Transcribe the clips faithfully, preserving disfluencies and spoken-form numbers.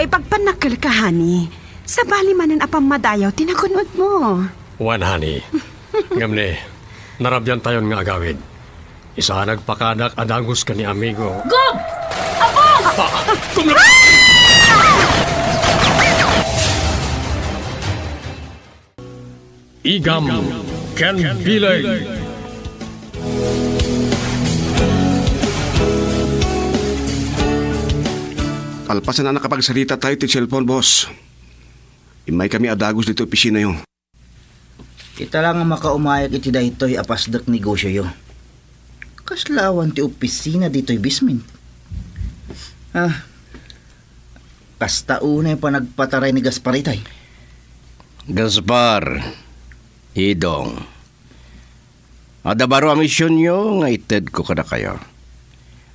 Ipagpannakkelka, honey. Sabali manen a pammadayaw ti nagun-odmo. Wen, honey. Ngem ne, narabiantayon nga agawid. Isa a nagpakadak a dagus ken ni amigo. Gob! Apo! Ah! Kum-, Igam ken Bileg. Kalpasan a nakapagsarita tayo ti cellphone, boss, immaykami a dagus ditoy opisinayo. Ita la nga makaumayak iti daytoy a pasdek negosioyo. Kasla awan ti opisina ditoy basement. Ah, kasta unay panagpataray ni Gaspar itay. Gaspar, Idong, adda baro a misionyo nga itedko kadakayo.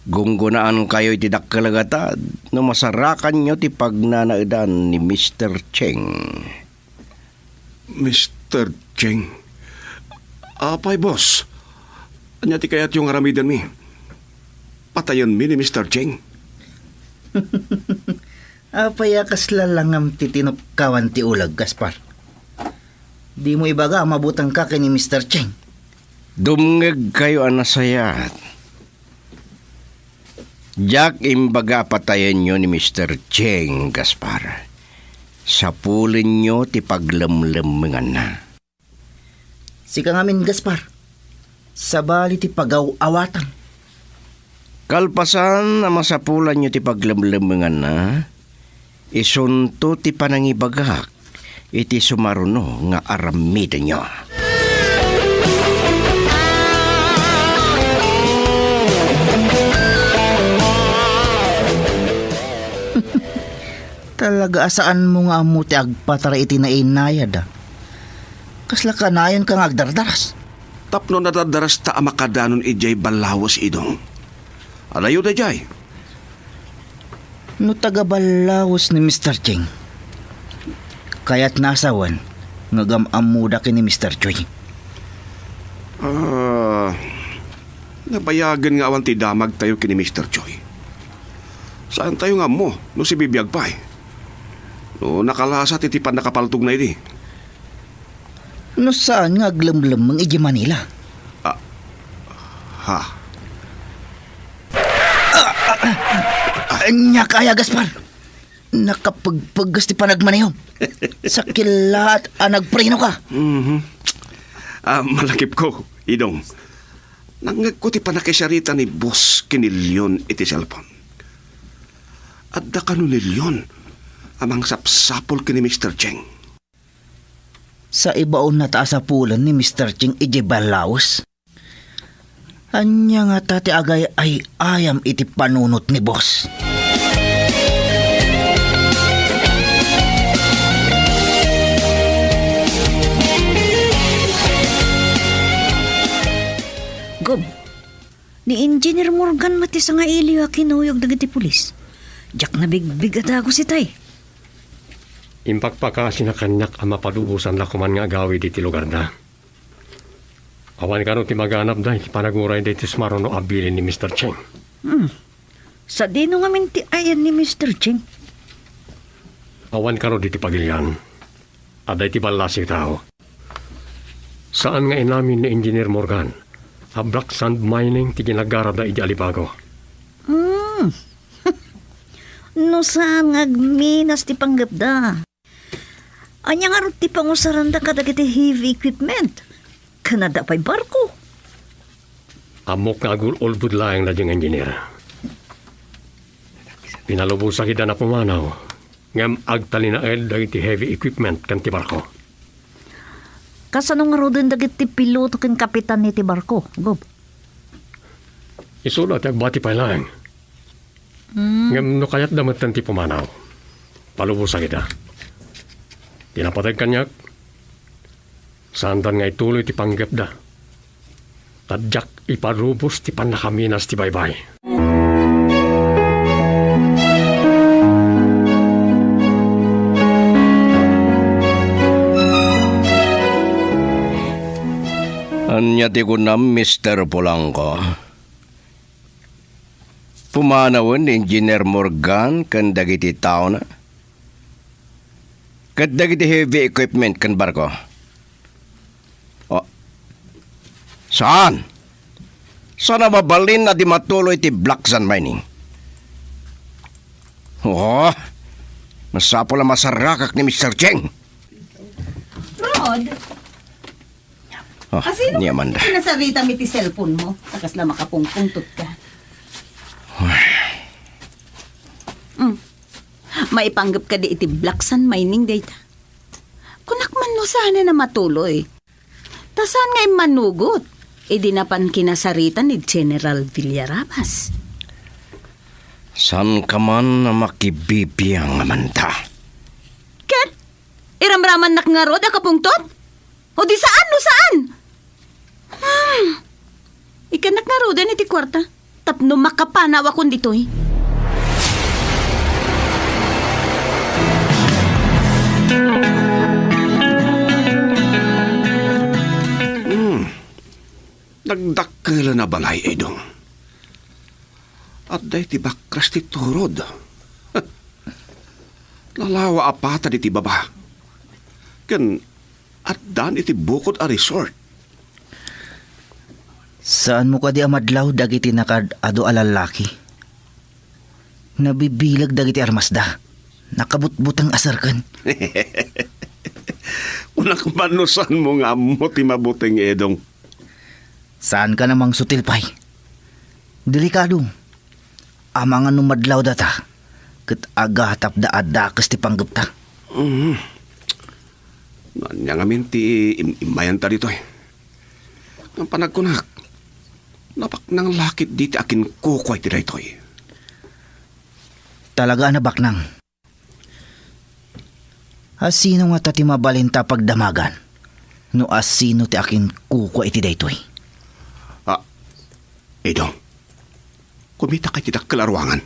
Gunggonaankayo iti dakkel a gatad no masarakanyo ti pagnanaedan ni Mister Cheng. Mister Cheng? Apay, boss? Ania ti kayatyo nga aramidenmi? Patayenmi ni Mister Cheng? Apay a kasla langam ti tinukkawan ti uleg, Gaspar? Dimo ibaga a mabutengka ken ni Mister Cheng? Dumngegkayo a nasayaat. Diak imbaga a patayenyo ni Mister Cheng, Gaspar. Sapulenyo ti paglemlemmenganna. Sika ngamin, Gaspar. Sabali ti pagaw-awatang. Kalpasan a masapulanyo ti paglemlemmenganna, isunto ti panangibagak iti sumaruno nga aramidenyo. Talaga a saanmo nga ammo ti agpataray iti nainayad, a? Kasla kanayonka nga agdardaras? Tapno nadardarasta a makadanon idiay ballawes, Idong. Adayo daydiay. No taga-ballawes ni Mister Cheng, kayatna a sawen nga agam-ammoda ken ni Mister Choi. Ah, nabayagen nga awan ti damagtayo ken ni Mister Choi. Saantayo nga ammo no sibibiag pay. No nakalasat iti pannakapaltogna idi. No saan nga aglemlemmeng idiay Manila? Ah, ha? Ania kaya, Gaspar? Nakapegpeges ti panagmanehom. Sakit laat a nagpreno ka. Mhm. Ah, malakipko, Idong. Nangngegko ti pannakisarita ni Boss ken ni Leon iti cellphone. Adda kano ni Leon a mangsapsapul ken ni Mister Cheng. Saibaonna ta a sapulen ni Mister Cheng idiay ballawes. Ania ngata ti agay-ay-ayam iti panunot ni Boss? Gob, ni Engineer Morgan met ti sangailiyo a kinuyog dagiti pulis. Diak nabigbig a dagus itay. Impakpakasina kaniak a mapalubosan la koman nga agawid iti lugarda. Awan kano ti maganapda iti panaguray daytoy sumaruno a bilin ni Mister Cheng. Hmm. Sadino ngamin ti ayan ni Mister Cheng? Awan kano diti pagilian. Adda iti ballasiw tao. Saan nga inamin ni Engineer Morgan a black sand mining ti ginagarada idi Alibago. Hmm. No saan nga agminas ti panggepda. Ania ngarud ti pangusaranda kadagiti heavy equipment? Ken adda pay barko. Ammok nga agul-ulbod laeng daydiay nga engineer. Pinalubosak ida a pumanaw, ngem agtalinaed dagiti heavy equipment ken ti barko. Kasano ngaruden dagiti piloto ken kapitan iti barko, Gob? Isuda ti agbati pay laeng. Hmm. Ngem no kayatda metten ti pumanaw, palubosak ida. Ti napateg kaniak, saandan nga ituloy ti panggepda. Ta diak ipalubos ti pannakaminas ti baybay. Ania ti kunam, Mister Polanco? Pumanawen ni Engineer Morgan ken dagiti taona Ket dagiti heavy equipment ken barko. Oh. Saan? Saan a mabalin a di matuloy ti black sand mining? Oh, masapul a masarrakak ni Mister Cheng. Rod, ah, asino ni Amanda? Kinasarita mi ti cellphone mo, ta kasla makapungpungtot ka. Mm. Maipanggep kadi iti black sand mining dayta? Kunak man no saan a matuloy. Ta saan nga immanugot idi napan kinasarita ni General Villarabas? Saan ka man a makibibiang, Amanda? Ket iramramannak ngarud a kapungtot? O di saan no saan? Hmm. Ikkannak ngaruden iti kuarta tapno makapanawakon ditoy. Hmm. Nagdakkel a balay, Edong. Adda iti bakras ti turod. Lalawa a patad iti baba. Ken addan iti bukod a resort. Saanmo kadi a madlaw dagiti nakaad-adu a lallaki? Nabibileg dagiti armasda. Nakabutbuteng a serken. Kunak man no saanmo nga ammo ti mabuteng, Edong. Saanka a mangsutil pay. Delikado. Amangan no madlaw data, ket agatapda a dakes ti panggepta. Mhm. No ania ngamin ti im-, immayanta ditoy? Ngem panagkunak, nabaknang la ketdi ti akinkukua iti daytoy. Talaga a nabaknang. Asino ngata ti mabalinta a pagdamagan no asino ti akinkukua iti daytoy? Ah, Edong, kumitakay ti dakkel a ruangan.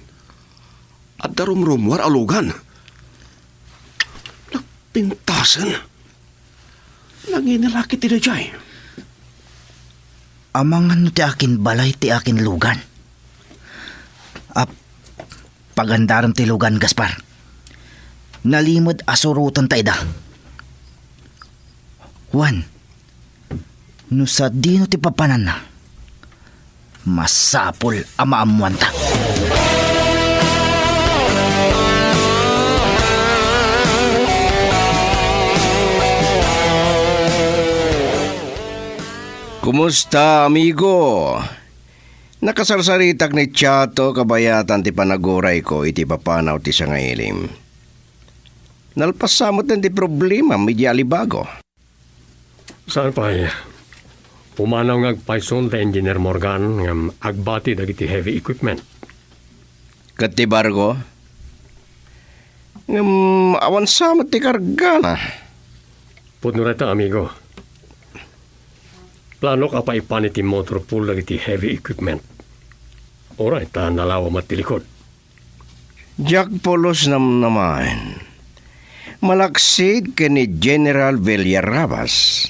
Adda rumrumuar a lugan. Nagpintasen. Nanginilaki ti daydiay. Amangan no ti akin balay ti akin lugan. Ap-, pagandarem ti lugan, Gaspar. Nalimed a surotenta ida. Wen, no sadino ti papananna, masapul a maammoanta. Kumusta, amigo? Nakasarsaritak ni Chato kabayatan ti panagurayko iti papanaw ti sangaili. Nalpassa met ti problemam idiay Alibago. Saan pay, pumanaw nga agpayson da Engineer Morgan ngem agbati dagiti heavy equipment. Ket ti barko? Ngem awan sa met ti kargana. Pudno dayta, amigo. Planok a paipan iti motor pool dagiti heavy equipment. Uray ta nalawa met ti likod. Diak pulos namnamaen. Malaksid ken ni General Villarabas,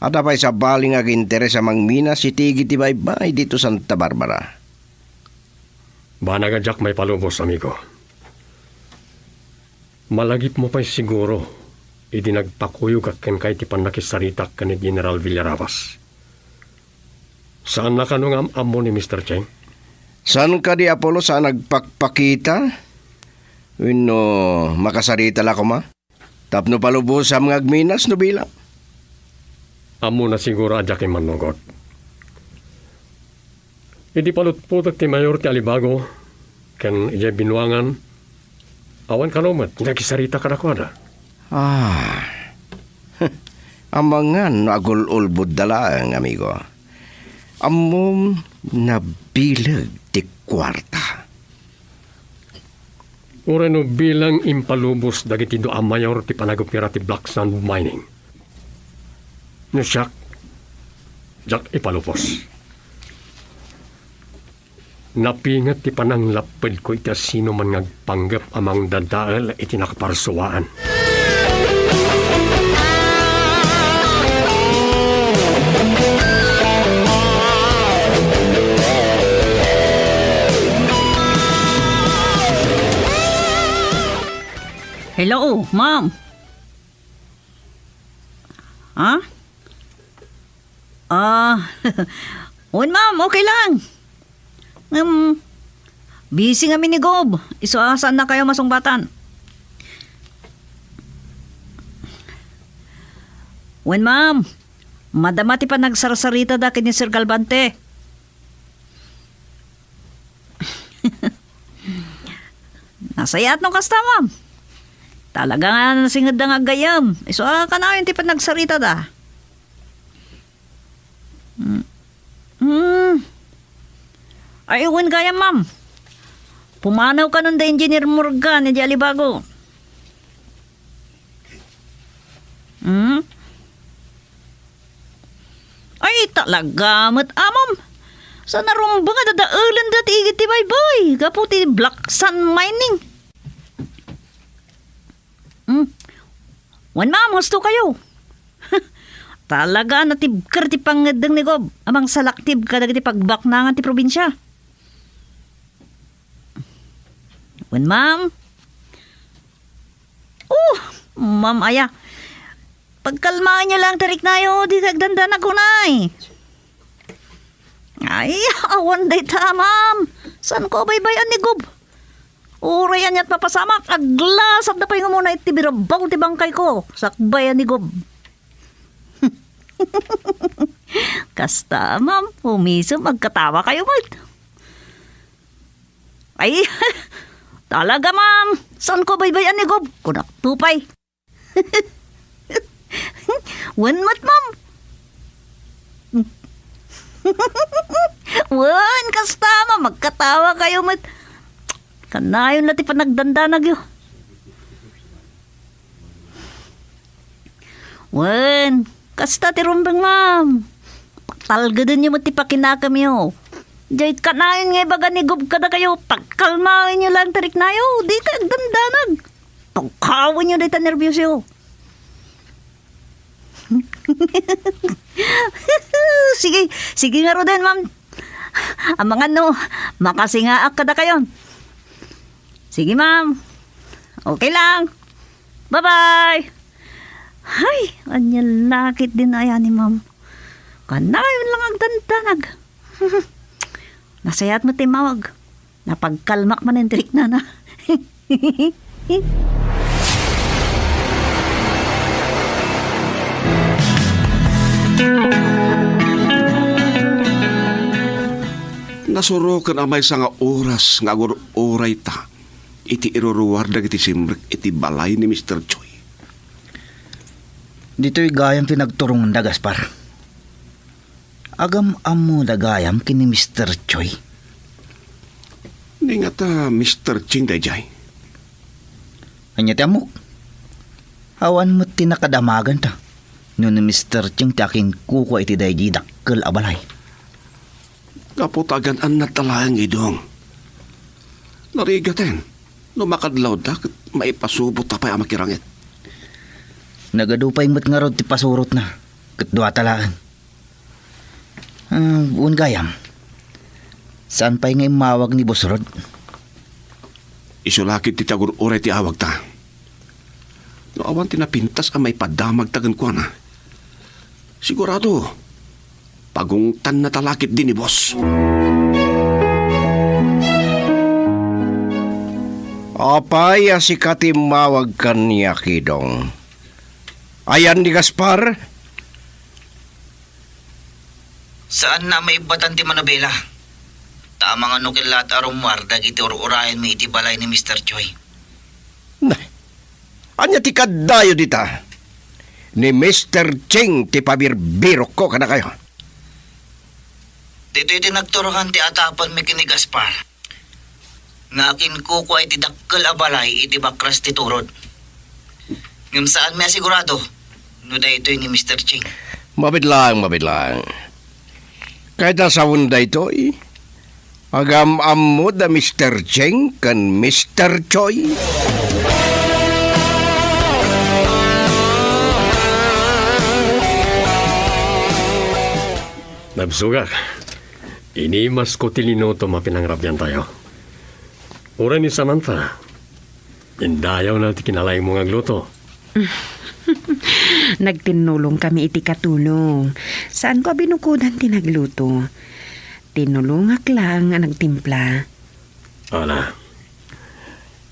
adda pay sabali nga aginteres a mangminas iti igid ti baybay dito Santa Barbara. Banag a diak maipalubos, amigo. Malagipmo pay siguro idi nagpakuyogak kenka iti pannakisaritak ken ni General Villarabas. Saanna kano nga am-ammo ni Mister Cheng? Saan kadi a pulos a nagpakpakita? Wenno makasarita la koma? Tapno palubosam nga agminas no bilang. Ammona siguro a diak immanugot. Idi palutpotek ti mayor ti Alibago ken idiay binuangan, awan kano met ti nakisarita kadakuada. Ah. Amangan no agul-ulbodda laeng, amigo. Ammom, nabileg ti kuarta. Uray no bilang impalubos dagiti dua a mayor ti panagopera ti Black Sand Mining. No siak, diak ipalubos. Napinget ti pananglappedko iti asino man nga agpanggep a mangdadael iti nakaparsuaan. Hello, ma'am. Ha? Ah, wen, ma'am, okay lang. Ngem, busy ngamin ni Gob. Isu a saannakayo masungbatan. Wen, ma'am, madama ti panagsarsaritada ken ni Sir Galvante. Nasayaat no kasta, ma'am. Talaga nga nasingedda nga aggayyem. Isu a kanayon ti panagsaritada. Mm. Mm. Ay, wen gayam, ma'am. Pumanaw kanon da Engineer Morgan idiay Alibago. Hmm? Ay, talaga met, a, ma'am. Saan a rumbeng a dadaelen dati igid ti baybay gapu ti Black Sand Mining. Hmm. Wen, ma'am, husto kayo. Talaga, natibker ti pangngeddeng ni Gob a mangsalaknib kadagiti pagbaknangan ti probinsia. Wen, ma'am. Oh, ma'am, aya. Pagkalmaenyo lang ti riknayo, dita agdandanag unay. Ay, awan dayta, ma'am. Saanko a baybay-an ni Gob? Uray ania't mapasamak, aglasatda pay nga umuna iti birabaw ti bangkayko, sakbay a ni Gob. Kasta, ma'am, umisem, agkatawa kayo met. Ay, talaga, ma'am. Saanko a baybay-an ni Gob? Kunak to pay. Wen met, ma'am. Wen, kasta, ma'am. Agkatawa kayo met. Kanayon la ti panagdandanagyo. Wen, kasta ti rumbeng, ma'am. Patalgedenyo met ti pakinakemyo. Diay kanayon nga ibaga ni Gob kadakayo, pagkalmaenyo lang ti riknayo, dita agdandanag. Tukawenyo dayta nerbiosyo. Sige, sige ngaruden, ma'am. Amangan no, makasingaak kadakayon. Sige, ma'am. Okay lang. Bye-bye. Hay, ania la ketdin aya ni ma'am. Kanayon lang agdandanag. Nasayaat met ti immawag. Napagkalmak manen ti riknana. Nasuroken a maysa nga oras nga agur-urayta iti iruruar dagiti simrek iti balay ni Mister Choi. Ditoy gayam ti nagturongenda, Gaspar. Agam-ammoda gayam ken ni Mister Choi? Ni ngata Mister Ching daydiay? Ania ti ammok? Awan met ti nakadamaganta no ni Mister Ching ti akinkukua iti daydi dakkel a balay. Gapu ta agan-annadta laeng, Idong. Narigaten no makadlawda ket maipasubotta pay a makirangit. Nagadu pay met ngarud ti pasurotna ket duata laeng. Ah, wen gayam, saan pay nga immawag ni Boss Rod? Isu la ketdi ti agur-uray ti awagta. No awan ti napintas a maipadamagta kenkuana, sigurado, pagungtannata la ketdi ni Boss. Apay a sika ti immawag kaniak, Idong? Ayan ni Gaspar? Saanna a maibbatan ti manobela. Ta amangan no ket laat a rummuar dagiti ur-urayenmi iti balay ni Mister Choi. Nay, ania ti kaddayo dita? Ni Mister Ching ti pabirbirokko kadakayo. Ditoy ti nagturongan ti atapenmi ken ni Gaspar nga akinkukua iti dakkel a balay iti bakras ti turod. Ngem saanmi a sigurado no daytoy ni Mister Ching. Mabiit laeng, mabiit laeng. Kayat a sawen daytoy, agam-ammo da Mister Ching ken Mister Choi. Nabsogak, inimasko ti linutom a pinangrabiantayo. Uray ni Samantha, indayawna ti kinalaingmo nga agluto. Nagtinnulongkami iti katulong. Saanko a binukodan ti nagluto. Tinulongak laeng a nagtimpla. Ala,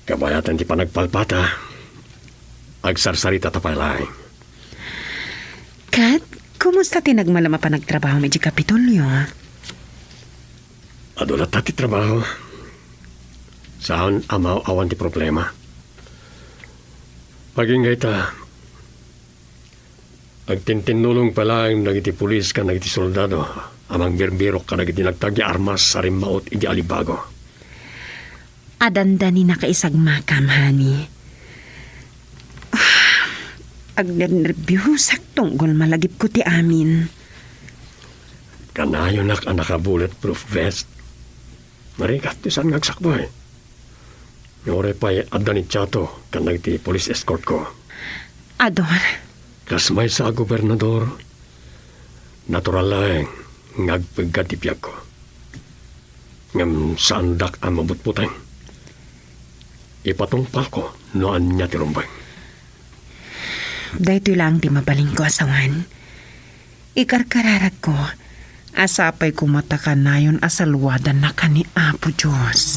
kabayatan ti panagpalpata. Agsarsaritata pay laeng. Ket, kumusta ti nagmalem a panagtrabahom idiay Kapitolyo? Adu latta ti trabaho. Saan a maaw-awan ti problema. Agingga ita, agtintinnulong pay laeng dagiti pulis ken dagiti soldado a mangbirbirok kadagiti nagtagna armas a rimmaut idiay alibago. A dandani nakaisagmakam, honey. Ah, agnernerbiosak tunggal malagipko ti amin. Kanayonak a naka-bulletproof vest. Narigat ti saan nga agsakbay. Uray pay adda ni Chato ken dagiti police escort ko. Adon. Kas maysa a gobernador, natural laeng nga agpeggad ti biagko. Ngem saandak a mabutbuteng. Ipatungpalko no ania ti rumbeng. Daytoy laeng ti mabalinko a sawen. Ikarkararagko a sapay koma ta kanayon a saluadannak ni Apo Dios.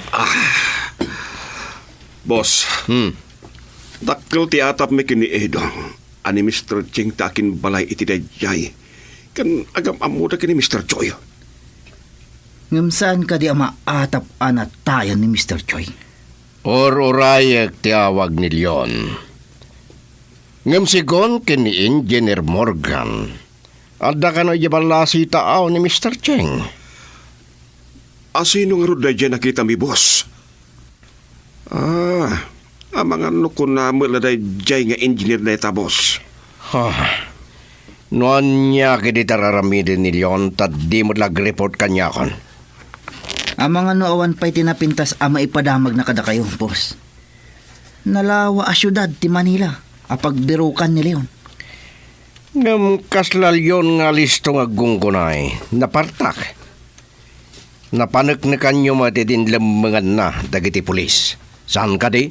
Ah. Boss. Hmm. Dakkel ti atapmi ken ni Edong a ni Mister Cheng ti akinbalay iti daydiay. Ken agam-ammoda ken ni Mister Choi. Ngem saan kadi a maatap a natayen ni Mister Choi? Ur-urayek ti awag ni Leon. Ngem segun ken ni Engineer Morgan, adda kano idiay ballasi taaw ni Mister Cheng. Asino ngarud daydiay nakitami, boss? Ah, amangan no kunam met la daydiay nga engineer dayta, boss. Ha. No ania kadi ti ar-aramiden ni Leon, ta di met la agreport kaniakon. Amangan no awan pay ti napintas a maipadamagna kadakayo, boss. Nalawa a siudad ti Manila a pagbirukan ni Leon. Ngem kasla Leon nga alisto nga aggunggunay, napartak. Napaneknekanyo met iti inlemmenganna dagiti pulis. Saan kadi?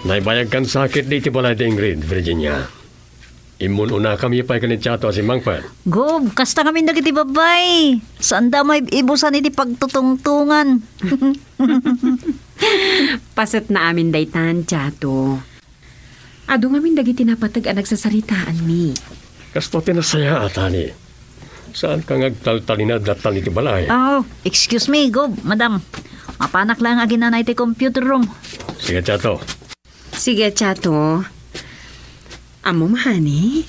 Naibayagkan sakit di iti balay da Ingrid, Virginia. Immun-unakami pay ken ni Chato a simmangpet. Gob, kasta ngamin dagiti babbai. Saanda a maib-ibusan iti pagtutungtungan. Paset na amin daytan, Chato. Adu ngamin dagiti napateg a nagsasaritaanmi. Kasto ti nasayaat, honey. Saanka nga agtaltalinad latta iti balay. Oh, excuse me, Gob, madam. Mapanak laeng aginana iti computer room. Sige, Chato. Sige, Chato. Ammom, honey?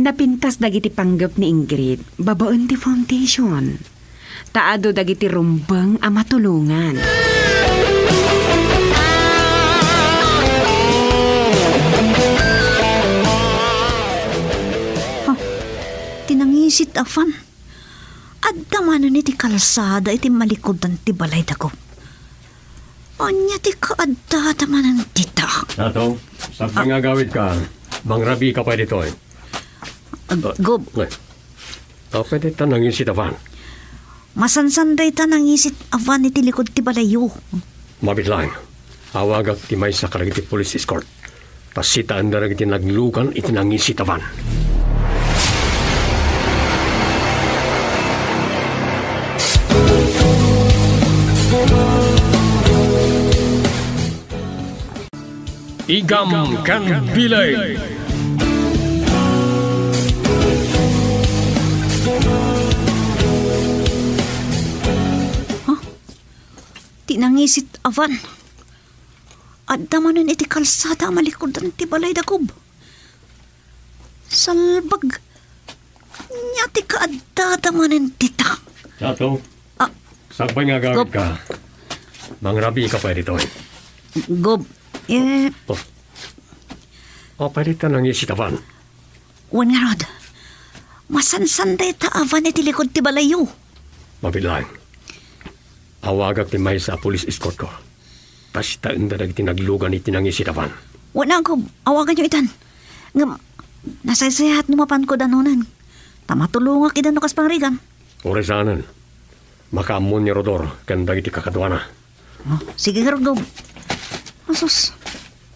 Napintas dagiti panggep ni Ingrid babaen ti foundation. Ta adu dagiti rumbeng a matulongan. Ha? Ti nangisit a van. Adda manen iti kalsada iti malikudan ti balay da Gob. Ania ti kaaddada manen dita? Chato, sakbay nga agawidka, mangrabiika pay ditoy. Ah, Gob. Ay. Apay dayta nangisit a van? Masansan dayta nangisit a van iti likud ti balayyo. Mabiit laeng. Awagak ti maysa kadagiti police escort. Ta sitaenda dagiti naglugan iti nangisit a van. Igam ken Bilay. Ha? Ti nangisit a van. Adda manen iti kalsada a malikudan ti balay da Gob. Salbag. Ania ti kaaddada manen dita? Chato. Ah. Sakbay nga agawidka. Gob. Mangrabiika pay ditoy. Gob. Eh. Oh. Apay dayta nangisit a van? Wen ngarud, masansan dayta a van iti likud ti balayyo. Mabilang. Awagak ti maysa a police escortko. Ta sitaenda dagiti naglugan iti nangisit a van. Wen, Gob, awaganyo itan. Ngem, nasaysayaat no mapanko danonen. Ta matulongak ida no kas pangrigan. Uray saanen. Makaammo ni Rodor ken dagiti kakaduana. Oh, sige, ngarud, Gob. Asus,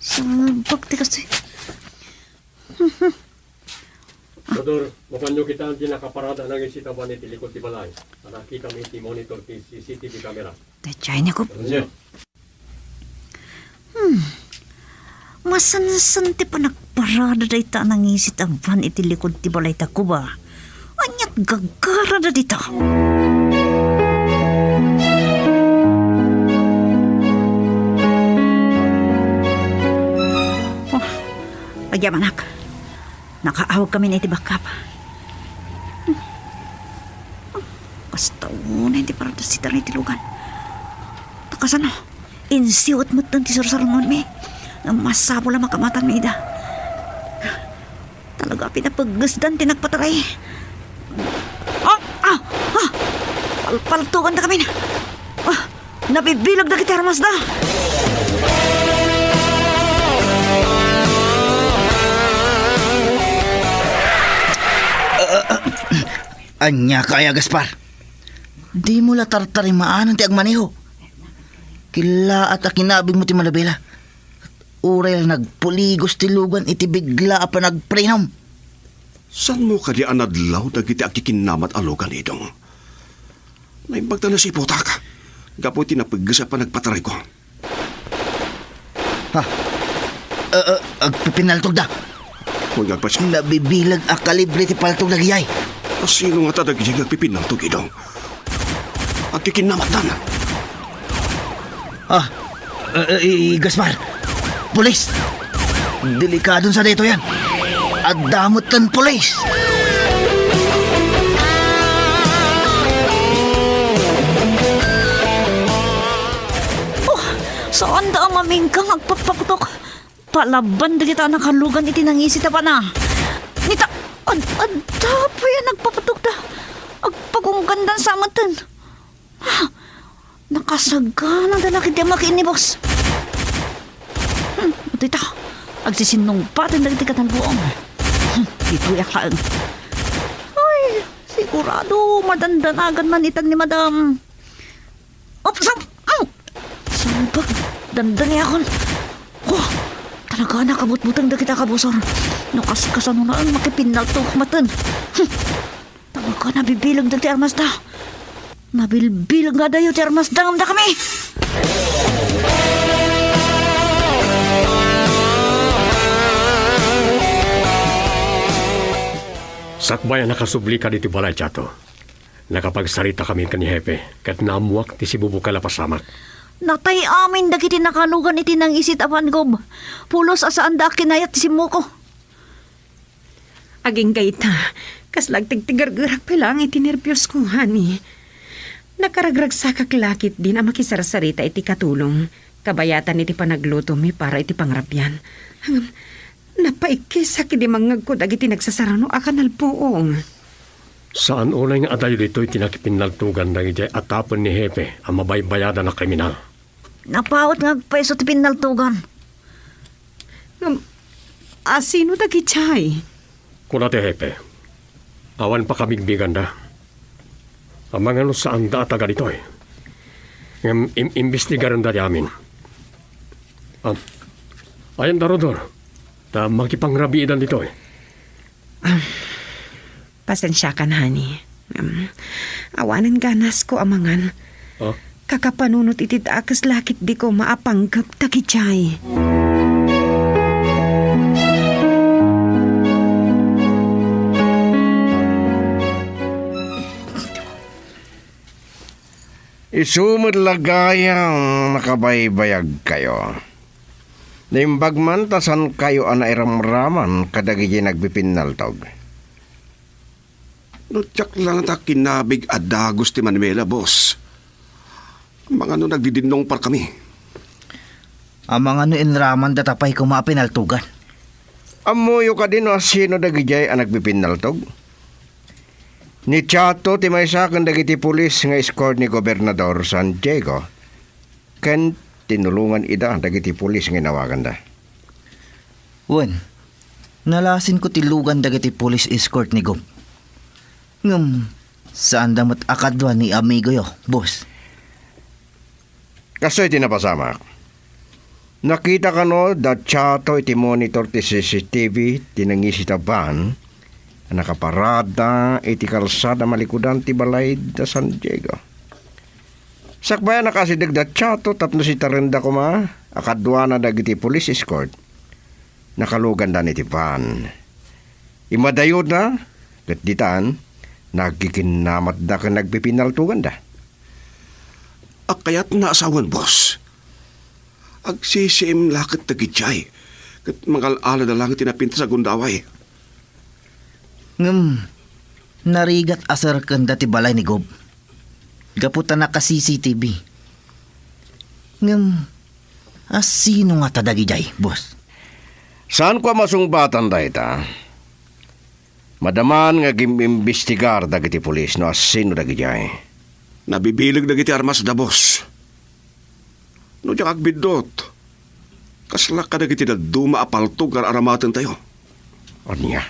sabak ti kastoy. Rodor, mapanyo kitaan ti nakaparada a nangisit a van iti likud ti balay. A nakitami iti monitor ti C C T V camera. Daydiay ni Gob. Ania? Hmm. Masansan ti panagparada dayta a nangisit a van iti likud ti balay ta Gob a. Ania't gagarada dita? Oh, agyamanak. Nakaawagkamin iti backup. Hmm. Kasta unay ti parada sita iti lugan. Ta kasano? Insiwet metten ti sarsarangmi. Masapul a makamatanmi ida. Talaga a pinapeggesdan ti nagpataray. Ah! Ah! Ah! Palpaltogandakamin. Ah! Nabibileg dagiti armasda. Aniaka aya, Gaspar? Dimo la tartarimaanan ti agmaneho. Killaat a kinabigmo ti manibela. Uray la nagpuligos ti lugan iti bigla a panagprenom. Saanmo kadi a nadlaw dagiti agkikinnamat a lugan, Idong? Naimbag ta nasiputak gapu iti napegges a panagpatarayko. Ha? Eh, eh, agpipinaltogda. Wen nga agpas-, Nabibileg a kalibre ti paltog dagijay. Asino ngata dagijay nga agpipinaltog, Idong? Agkikinnamatdan. Ah, eh, eh, i-, i-, Gaspar. Pulis! Delikadon sa daytoyen. Adda metten pulis! Oh, saanda a mamingka nga agpakpaktok. Palaban dagita a nakalugan iti nangisit a van. Nita, ad-, adda pay a nagpapatugda. Agpagunggandan sa metten. Ah, nakasaganada la ketdi a makiinnibus. Hmm, dita, agsisinnungbaten dagiti katalbuong. Hmm, ditoy a kaen. Ay, sigurado, madandanagan man itan ni Madam. Ups, ups! Ang! Sumbag! Dandaniakon! Oh! Talaga, nakabutbuteng dagita kabusor. No kas-, kasano na ang makipinnaltog metten? Hmm. Talaga, nabibileg dagiti armasda. Nabilbileg nga dayo ti armasda ngem dakami! Sakbay a nakasublika ditoy balay, Chato. Nakapagsaritakami ken ni Hepe, ket naammoak ti sibubukel a pasamak. Natay amin dagiti nakalugan iti nangisit a van, Gob. Pulos a saanda a kinayat ti simmuko. Agingga ita, kasla agtigtigergerak pay laeng iti nerbios ko, honey. Nakaragragsakak la ketdin a makisarsarita iti katulong, kabayatan iti panaglutomi para iti pangrabian. Ngem, napaikkisak idi mangngegko dagiti nagsasarano a kanalbuong. Saan unay nga adayo ditoy ti nakipinnaltugan dagiti atapen ni Hepe a mabaybayadan a kriminal. Napaut nga agpayso ti pinnaltugan. Ngem, asino dagiti ay? Kuna ti Hepe, awan pakamigbiganda. Amangan no saanda a taga ditoy. Ngem im-, imbestigarenda ti amin. Ah, ayan da, Rodor. Ta makipangrabiidan ditoy. Ah, pasensiakan, honey. Em, awanen ganasko a mangan. Ah? Kakapanunot iti dakes la ketdi koma a panggep dagijay. Isu met la gayam nakabaybayagkayo. Naimbag man ta saankayo a nairamraman kadagiti nagpipinnaltog. No diak la ngata kinabig a dagus ti manimela, boss. Amangan no nagdidinnungparkami. Amangan no inramanda ta pay koma a pinaltugan. Ammoyo kadi no asino dagidiay a nagpipinnaltog? Ni Chato ti maysa ken dagiti pulis nga escort ni Gobernador San Diego, ken tinulongan ida dagiti pulis nga inawaganda. Wen, nalasinko ti lugan dagiti pulis escort ni Gob. Ngem, saanda met a kadua ni amigoyo, boss. Kastoy ti napasamak. Nakita kano da Chato iti monitor ti C C T V ti nangisit a van a nakaparada iti kalsada malikudan ti balay da San Diego. Sakbay a nakasideg da Chato tapno sitarenda koma a kaduana dagiti police escort, nakaluganda iti van. Immadayonda, ket ditan, nagkikinnamatda ken nagpipinnaltoganda. Kayatna a sawen, boss. Agsisiim la ket dagidiay, ket mangal-alada laeng ti napintas a gundaway. Ngem, narigat a serkenda ti balay ni Gob. Gapu ta naka-C C T V. Ngem, asino ngata dagidiay, boss? Saanko a masungbatan dayta. Madaman nga agim-imbestigar dagiti pulis no asino dagidiay. Nabibileg dagiti armasda, boss. No diak agbiddut, kasla kadagiti dadduma a paltog nga ar-aramatentayo. Ania?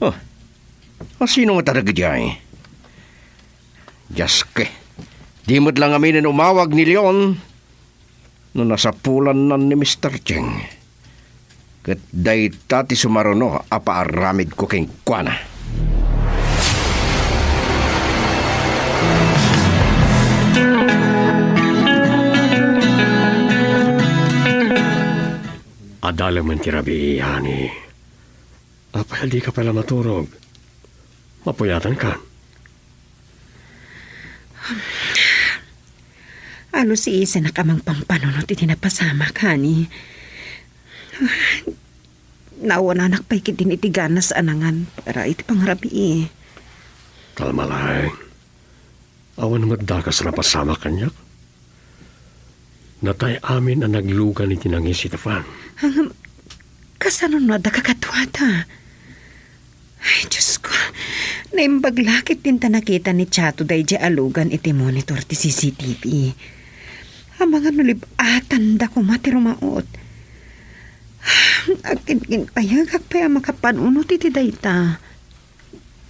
Oh, asino ngata dagidiay? Diaske, di met la ngaminen umawag ni Leon no nasapulannan ni Mister Cheng. Ket dayta ti sumaruno a paaramidko kenkuana. Adalemen ti rabii, honey. Apay a dika pay la maturog? Mapuyatanka. Alusiisanak a mangpampanunot iti napasamak, honey. Naawananak pay ketdin iti ganas a nangan para iti pangarabii. Kalma laeng. Awan met dakes a napasamak kaniak. Natay amin a naglugan iti nangisit a van. Ngem, kasano no adda kakaduada? Ay, Diosko, naimbag la ketdin ta nakita ni Chato daydiay a lugan iti monitor ti C C T V. Amangan no lib-atanda koma ti rumaot. Agkinkinpayegak pay a makapanunot iti dayta.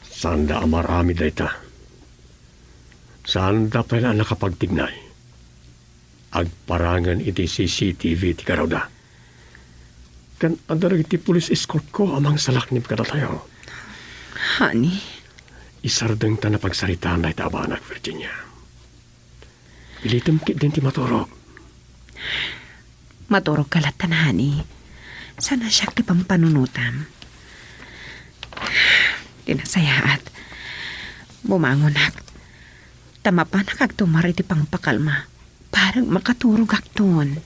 Saanda a maaramid dayta. Saanda pay la a nakapagtignay. Agparangen iti C C T V ti garawda. Ken adda dagiti police escortko a mangsalaknib kadatayo. Honey? Isardengtan a pagsaritaan dayta a banag, Virginia. Ilitem ketdin ti maturog. Maturogka latta, honey. Saan a siak ti pampanunotam. Ti nasayaat, bumangonak. Ta mapanak agtumar iti pangpakalma. Para makaturogakton.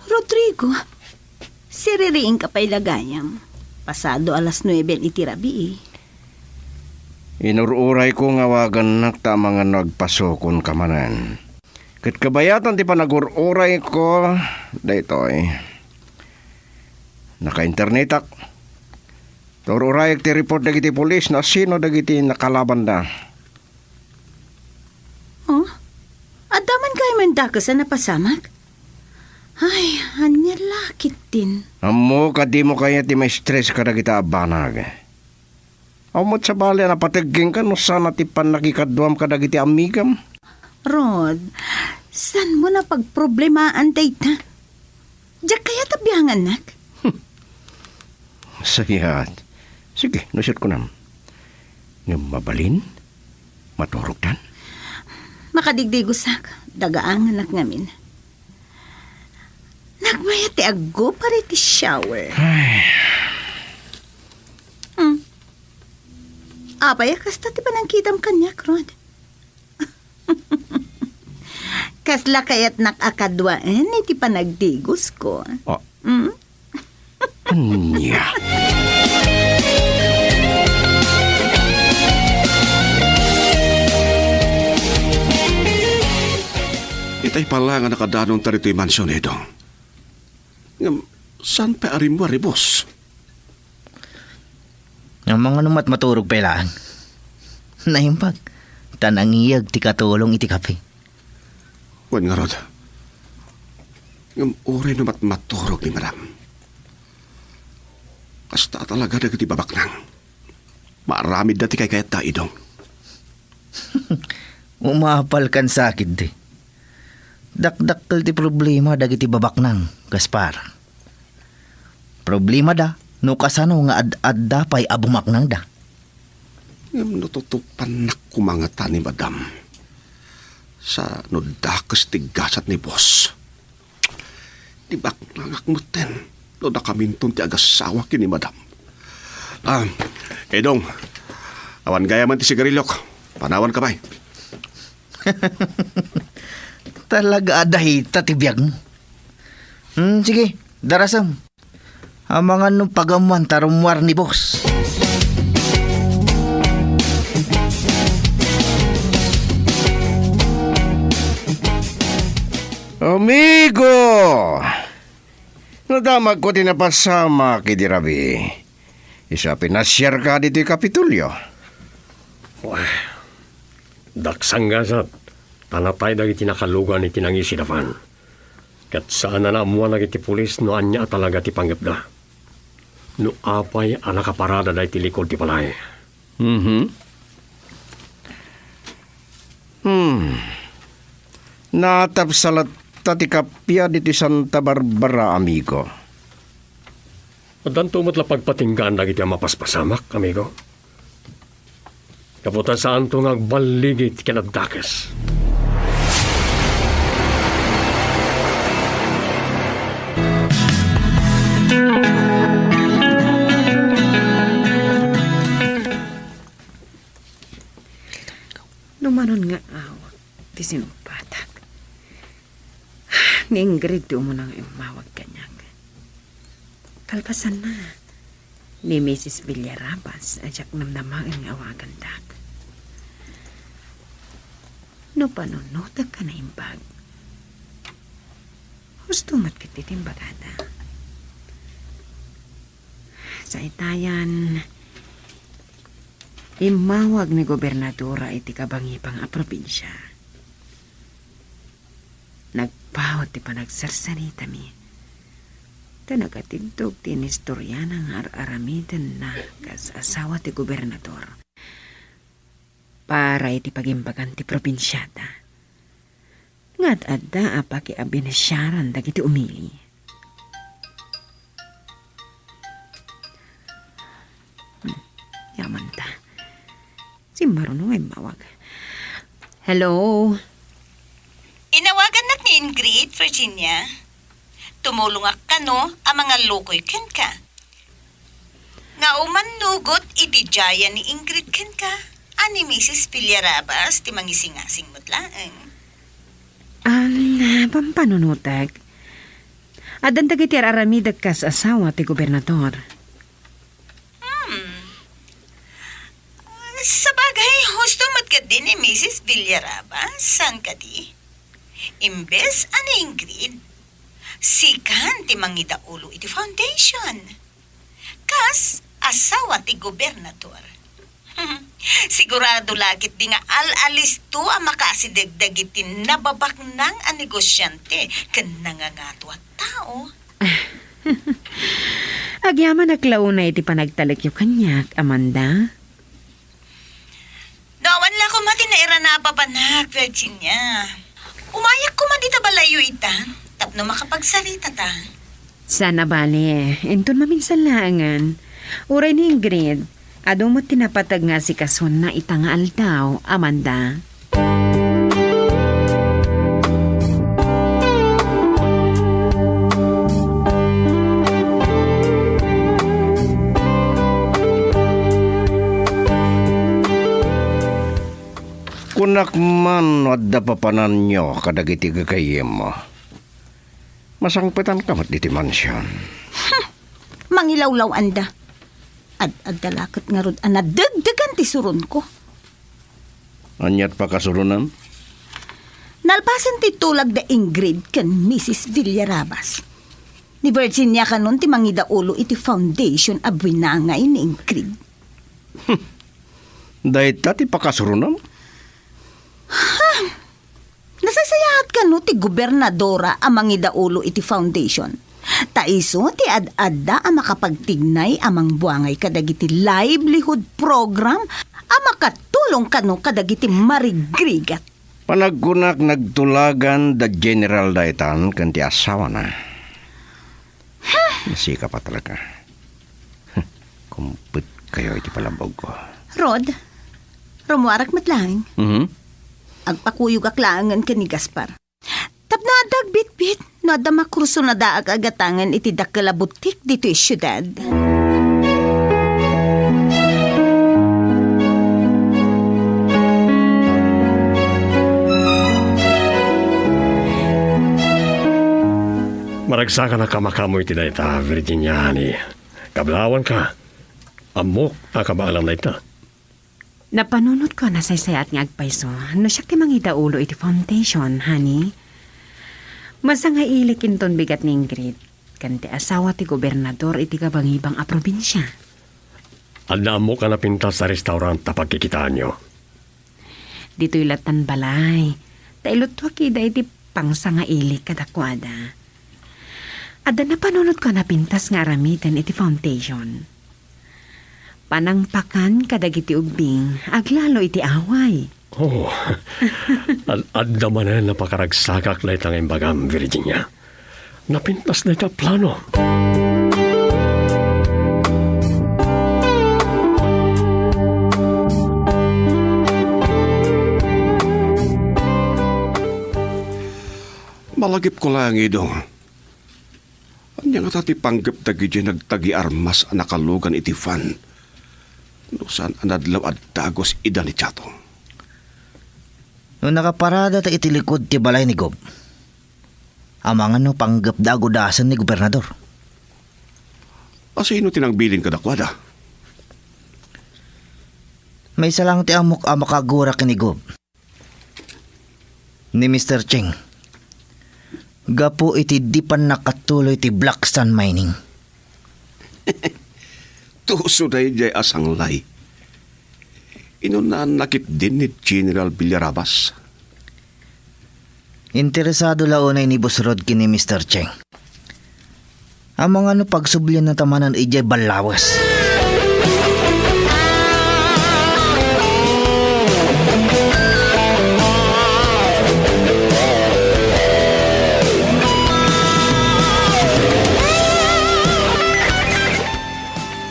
Rodrigo, siririingka pay la gayam. Pasado alas nueben iti rabii. Inur-urayko nga awagannak ta amangan no agpasukonka manen. Ket kabayatan ti panagur-urayko daytoy. Naka-internetak. Tur-urayek ti report dagiti pulis no asino dagiti nakalabanda. Oh? Adda man gayam dakes a napasamak? Ay, ania la ketdin? Ammok a dimo kayat ti ma-stress kadagita a banag. Awan met sabali a napateg kenka no saan a ti pannakikaduam kadagiti amigam. Rod, saanmo a pagproblemaan dayta? Diak kayat a biangannak? Sayaat. Sige, no siak kunam. Ngem mabalin, maturogtan? Makadigdigosak, dagaanganak ngamin. Nagmayat ti aggupar iti shower. Ay. Hmm. Apay a kasta ti panangkitam kaniak, Rod? Kasla kayatnak a kaduaen iti panagdigosko? Ah. Hmm? Ania? Tay pala nga nakadanonta ditoy mansion, Edong. Ngem, saan pay a rimmuar ni boss? Amangan no mat-, maturog pay laeng. Naimbag, ta nangiyeg ti katulong iti kape. Wen ngarud, ngem uray no mat-, maturog ni madam. Kasta talaga dagiti babaknang. Maaramidda ti kaykayatda, Edong. Umapalkan sa ketdi. Dakdakkel ti problema dagiti babaknang, Gaspar. Problemada no kasano nga ad-adda pay a bumaknangda. Ngem natutukpannak koma ngata ni madam. Sa no dakes ti gasat ni boss. Di baknangak metten no dakaminton ti agasawa ken ni madam. Ah, Edong, awan gayam ti sigariliok. Panawanka pay. Talaga a dayta ti biagmo. Hmm, sige, darasem. Amangan no pagamuan ta rummuar ni boss. Amigo! Nadamagko ti napasamak idi rabii. Isu a pinasiarka ditoy Kapitolyo. Wah, daksang gasat, ta natay dagiti nakalugan iti nangisidapan. Ket saan a naammuan dagiti pulis no ania a talaga ti panggepda. No apay a nakaparada daytoy likod ti balay. Mhm. Hmm. Natapsa latta ti kappia ditoy Santa Barbara, amigo. Addanto met la pagpatinggaan dagiti a mapaspasamak, amigo. Gapu ta saanto nga agballigi ti kinaddakes. No manon nga awak ti sinumpatak, ni Ingrid ti umuna nga immawag kaniak. Kalpasanna, ni Misis Villarabas a diak namnamaen nga awagandak. No panunotek a naimbag, husto met ketdi ti imbagada. Sa itayan, immawag ni gobernadora iti kabangibang a probinsia. Nagpaut ti panagsarsaritami, ta nakatigtog ti inistoriana nga ar-aramidenna kas asawa ti gobernador para iti pagimbagan ti probinsiada. Nga ad-adda a pakiabinsiaran dagiti umili. Hmm, yamanta. Simmaruno nga immawag. Hello? Inawagannak ni Ingrid, Virginia. Tumulongak kano a mangallukoy kenka. Nga umannugot iti diayan ni Ingrid kenka, a ni Misis Villarabas ti mangisingasing met laeng. Am, pampanunotek. Addan dagiti ar-aramidek kas asawa ti gobernador. Hmm. Sabagay, husto met ketdi ni Misis Villarabas, saan kadi? Imbes a ni Ingrid, sikan ti mangidaulo iti foundation. Kas asawa ti gobernador. Sigurado la ketdi nga al-alisto a makaasideg dagiti nababaknang a negosiante ken nangangato a tao. Agyamanak la unay iti panagtalekyo kaniak, Amanda. No awan la koma ti nairana a papanak, Virginia. Umayak koma dita balayyo ita, tapno makapagsaritata. Saan a bale, inton maminsan laengen. Uray ni Ingrid, adu met ti napateg nga asikasonna ita nga aldaw, Amanda. Kunak man no adda papananyo kadagiti gagayyemmo. Masangpetanka met diti mansion. Hmm. Mangilawlaw-anda. Ad-adda la ket ngarud a nadegdegan ti suronko. Aniat pakasuronem? Nalpasen ti tulag da Ingrid ken Misis Villarabas. Ni Virginia kanon ti mangidaulo iti foundation a buinangay ni Ingrid. Dayta ti pakasurunam? Nasaysayaat kano ti gobernadora a mangidaulo iti foundation. Ta isu ti ad-adda a makapagtignay a mangbuangay kadagiti livelihood program a makatulong kano kadagiti marigrigat. Panagkunak nagtulagan da General daytan ken ti asawana. Nasika pa talaga. Kumpet kayo iti palabog ko. Rod, rumuarak met laeng. Mhm. Agpakuyogak laengen ken ni Gaspar. Tapno adda agbitbit, no adda makursunadaak a gatangen iti dakkel a butik ditoy siudad. Maragsakanak a makaammo iti dayta, Virginia, honey. Kablawanka. Ammok a kabaalam dayta. Napanunotko a nasaysayaat nga agpayso no siak ti mangidaulo iti foundation, honey. Masangailik inton bigat ni Ingrid ken ti asawa ti gobernador iti kabangibang a probinsia. Adda ammok a napintas a restaurant a pagkikitaanyo. Ditoy lattan balay, ta iluttuak ida iti pangsangailik kadakuada. Adda napanunotko a napintas nga aramiden iti foundation. Panangpakan kadagiti ubbing aglalo iti away. Oh, ad-, adda manen a pakaragsakak dayta nga imbagam, Virginia. Napintas dayta a plano. Malagipko laeng, Ido. Ania ngata ti panggep dagiti nagtagi armas a nakalugan iti van no saan a nadlaw a dagus ida ni Chato? No nakaparada ta iti likud ti balay ni Gob, amangan no panggepda a gudasen ni gobernador. Asino ti nangbilin kadakuada? Maysa lang ti ammok a makagura ken ni Gob. Ni Mister Cheng. Gapu iti di pannakatuloy ti Black Sand Mining. Tuso daydiay a sanglay. Inunaan na ketdin ni General Villarabas. Interesado la unay ni Boss Rod ken ni Mister Cheng. Amangan no pagsublianna ta manen idiay ballawes.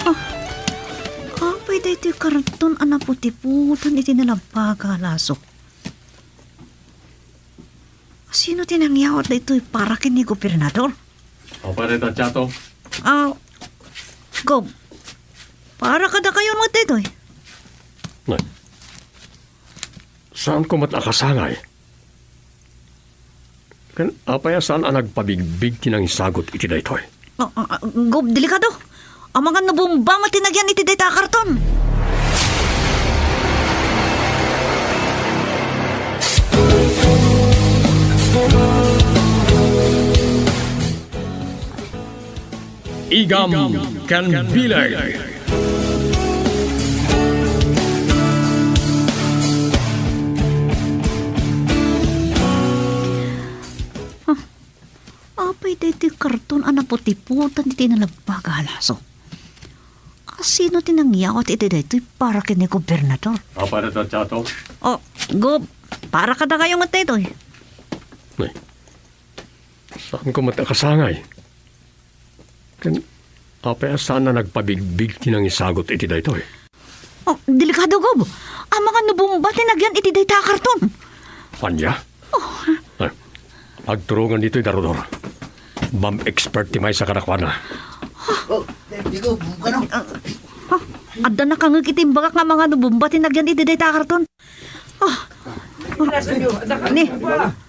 Ah, apay daytoy karton a naputiputan iti nalabbaga a laso. Sino ti nangyawat daytoy para ken ni gobernador? Apay dayta, Chato? Ah, Gob, para kadakayo met daytoy. Nay, saanko met a kasangay? Ken apay a saan a nagpabigbig ti nangisagut iti daytoy? Ah, ah, ah, Gob, delikado. Amangan no bomba met ti nagyan iti dayta a karton. Igam ken Bileg. Ah, apay daytoy karton a naputiputan iti nalabbaga a laso? Asino ti nangyawat iti daytoy para ken ni gobernador? Apay dayta, Chato? Oh, Gob, para kadakayo met daytoy. Ay, saanko met a kasangay? Ken apay a saan a nagpabigbig ti nangisagut iti daytoy? Oh, delikado, Gob. Amangan no bomba ti nagyan iti dayta a karton. Ania? Oh. Ay, agturongan ditoy da Rodor. Bomb expert ti maysa kadakuada. Oh, di ko, kano? Ah, adda nakangngeg iti imbagak nga amangan no bomba ti nagyan iti dayta a karton. Ah. Ni,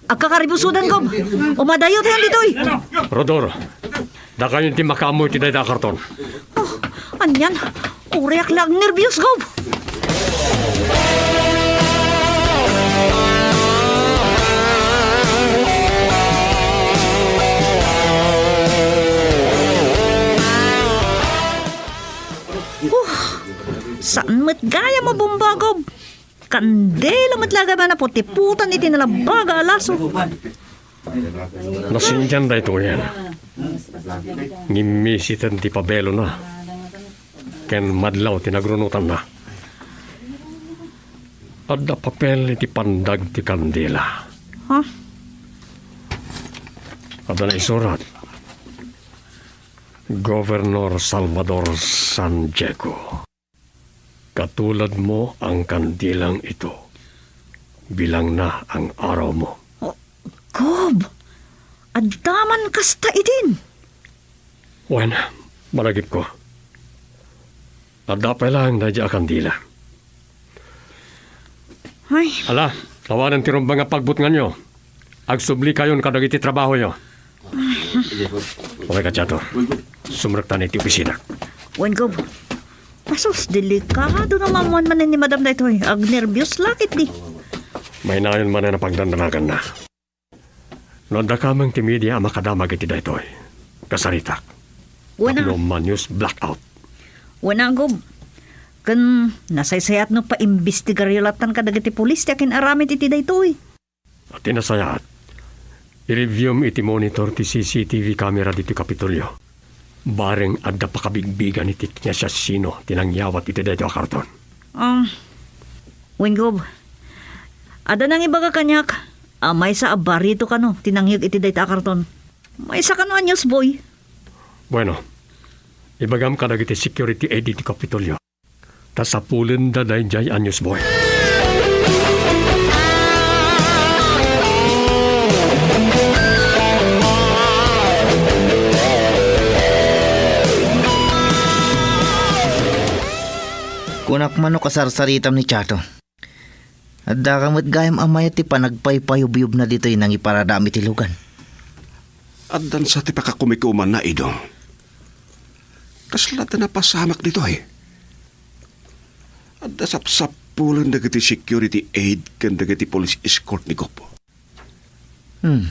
agkakaribusodan, Gob. Umadayo tayo ditoy. Rodor, dakayon ti makaammo iti dayta a karton. Oh, anian, uriak la agnerbios, Gob. Huh, saan met gayam a bomba, Gob? Kandila met la gayam a naputiputan iti nalabaga a laso. Nasindian daytoyen. Ngimmisiten ti pabelona ken madlaw ti nagrunotanna. Adda papel iti pandag ti kandila. Ha? Adda naisurat, Governor Salvador San Diego. Katuladmo ang kandilang ito. Bilangna ang arawmo. Oh, Gob, adda man kasta idin. Wen, malagipko. Adda pay laeng daydiay a kandila. Ay. Ala, awanen ti rumbeng a pagbutnganyo. Agsublikayon kadagiti trabahoyo. Uray ka, Chato. Sumrekta iti opisina. Wen, Gob. Asus, delikado no maammuan manen ni Madam daytoy. Agnerbios la ketdi. Mainayon manen a pagdandanaganna. No adda kameng ti media a makadamag iti daytoy, kasaritak. Wen a. Tapno ma-news blackout. Wen a, Gob. Ken nasaysayat no paimbestigaryo lattan kadagiti pulis ti akin-aramid iti daytoy. Ti nasayaat, i-reviewem iti monitor ti C C T V camera ditoy Kapitolyo. Bareng adda pakabigbigan iti asasino ti nangyawat iti daytoy a karton. Ah, wen, Gob, adda nangibaga kaniak a maysa a barito kano ti nangyeg iti dayta a karton. Maysa kano a newsboy. Bueno, ibagam kadagiti security aide ti Kapitolyo ta sapulenda daydiay a newsboy. Kunak man no kasarsaritam ni Chato. Addaka met gayam a mayat ti panagpaypayubyubna ditoy nangiparadaam iti lugan. Addansa ti pakakumikumanna, Idong. Kasla adda napasamak ditoy. Adda sapsapulen dagiti security aide ken dagiti police escort ni Gob. Hmm.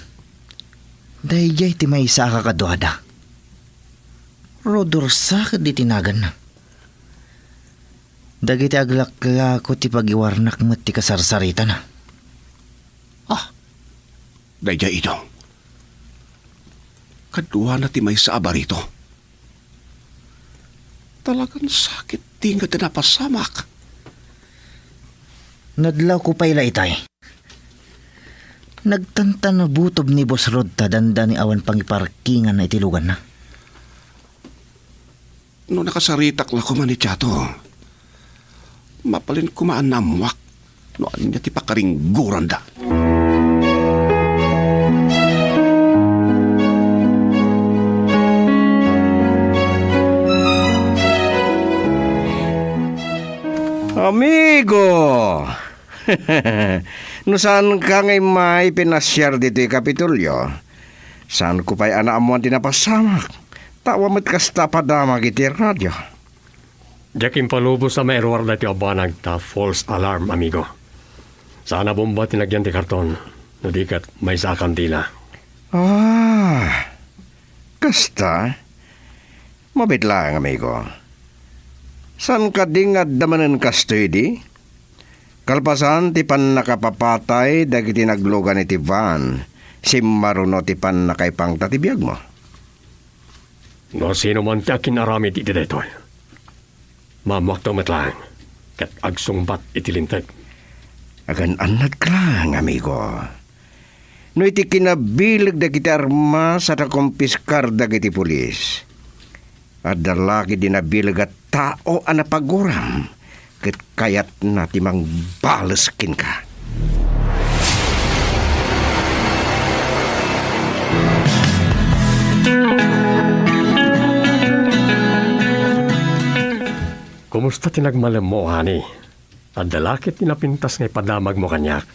Daydiay ti maysa a kakaduada. Rodorsa ket di ti naganna. Dagiti aglaklako ti pagiwarnak met ti kasarsaritana. Ah, daydiay, Idong. Kaduana ti maysa a barito. Talagan sakit ti nga adda napasamak. Nadlawko pay la itay. Nagtantan butob ni Boss Rod ta dandani awan pangiparkinganna iti luganna. No nakasaritak la koma ni Chato, mabalin koma a naammoak no ania ti pakarigguranda. Amigo! No saanka nga immay pinasiar ditoy Kapitolyo, saanko pay a naammoan ti napasamak, ta awan met kasta a padamag iti radio. Diak impalubos a mairuar daytoy a banag ta false alarm, amigo. Saan a bomba ti nagyan ti karton, no di ket maysa a kandila. Ah, kasta? Mabiit laeng, amigo. Saan kadi nga adda manen kastoy idi? Kalpasan ti pannakapapatay dagiti naglugan iti van, simmaruno ti pannakaipangta ti biagmo. No sino man ti akin-aramid iti daytoy, maammoakto met laeng ket agsungbat iti linteg. Agan-annadka laeng, amigo. No iti kinabileg dagiti armas a nakumpiskar dagiti pulis, adda la ketdi nabileg a tao a napaguram ket kayatna ti mangbales kenka. Kumusta ti nagmalemmo, honey? Adda la ketdi napintas nga ipadamagmo kaniak?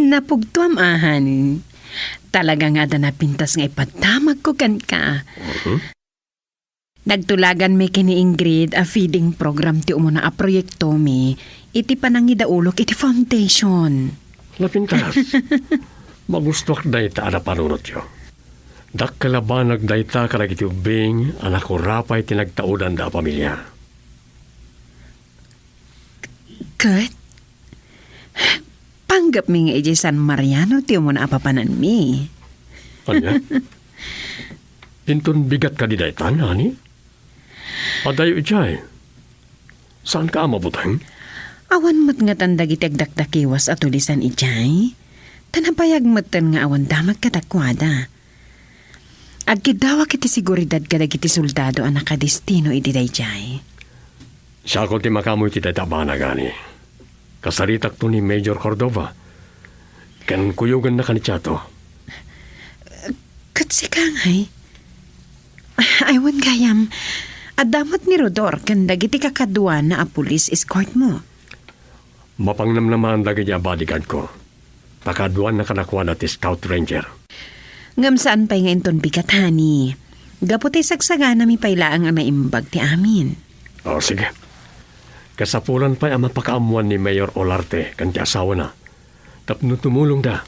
Napugtoam a, honey. Talaga nga adda napintas nga ipadamagko kenka. Mhm. Nagtulaganmi ken ni Ingrid a feeding program ti umuna a proyektomi iti panangidaulok iti foundation. Napintas. Magustuak dayta a napanunotyo. Dakkel a banag dayta kadagiti ubbing a nakurapay ti nagtaudanda a pamilia. Ket, panggepmi nga idiay San Mariano ti umuna a papananmi. Ania? Inton bigat kadi daytan, honey? Adayo idiay. Saanka a mabuteng? Awan met ngatan dagiti agdakdakiwas a tulisan idiay. Ta nabayag metten nga awan damag kadakuada. Agkiddawak iti seguridad kadagiti soldado a nakadestino iti daydiay. Siakon ti makaammo iti dayta a banag, honey. Kasaritakto ni Major Cordova. Ken kuyogannaka ni Chato. Ket sika ngay? Ay, wen gayam. Adda met ni Rodor ken dagiti kakaduana a police escort mo. Mapangnamnamaan dagiti a bodyguard ko. Pakaduanna kadakuada ti Scout Ranger. Ngem saan pay nga inton bigat, honey. Gapu ta sagsaganami pay laeng a naimbag ti amin. O, sige. Kasapulan pay a mapakaammuan ni Mayor Olarte ken ti asawana tapno tumulongda.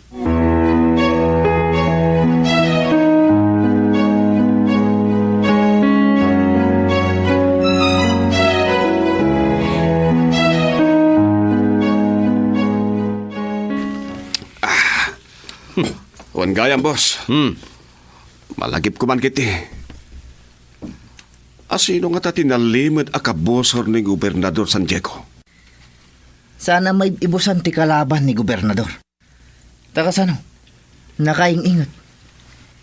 Wen gayam, boss. Hmm. Malagipko man ketdi. Asino ngata ti nalimed a kabusor ni Gobernador San Diego? Saan a maibusan ti kalaban ni Gobernador. Ta kasano? Nakaing-inget.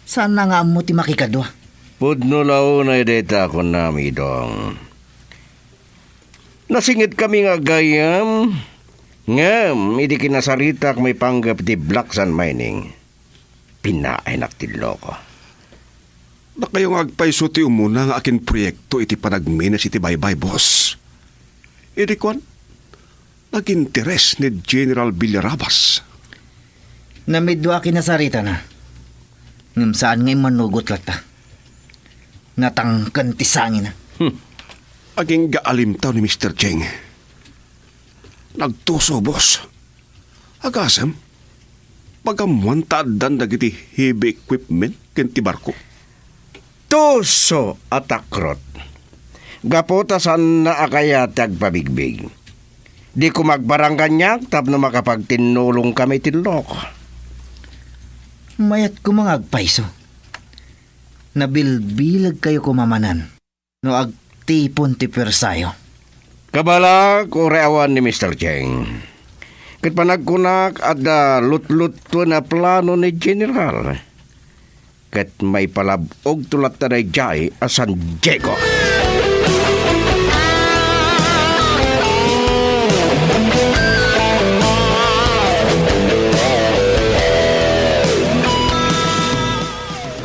Saanna nga ammo ti makikadua. Pudno la unay dayta a kunam, Idong. Nasingetkami nga aggayam, ngem idi kinasaritak maipanggep iti Black Sand Mining, pinaaynak ti loko. Dakayo nga agpayso ti umuna nga akinproyekto iti panagminas iti baybay, boss. Idi kuan, naginteres ni General Villarabas. Namidua kinasaritana. Ngem saan nga immanugot latta. Natangken ti sangina. Hmm. Agingga alimtaw ni Mister Cheng. Nagtuso, boss. Agasem, pagammoan ta addan dagiti heavy equipment ken ti barko. Tuso a takrot. Gapu ta saanna a kayat ti agpabigbig. Diko magbarang kaniak tapno makapagtinulongkami iti loko. Mayat koma nga agpayso. Nabilbilegkayo koma manen no agtipon ti puersayo. Kabalak, uray awan ni Mister Cheng. Ket panagkunak, adda lutlutuen a plano ni General. Ket maipalab-ogto latta daydiay a San Diego.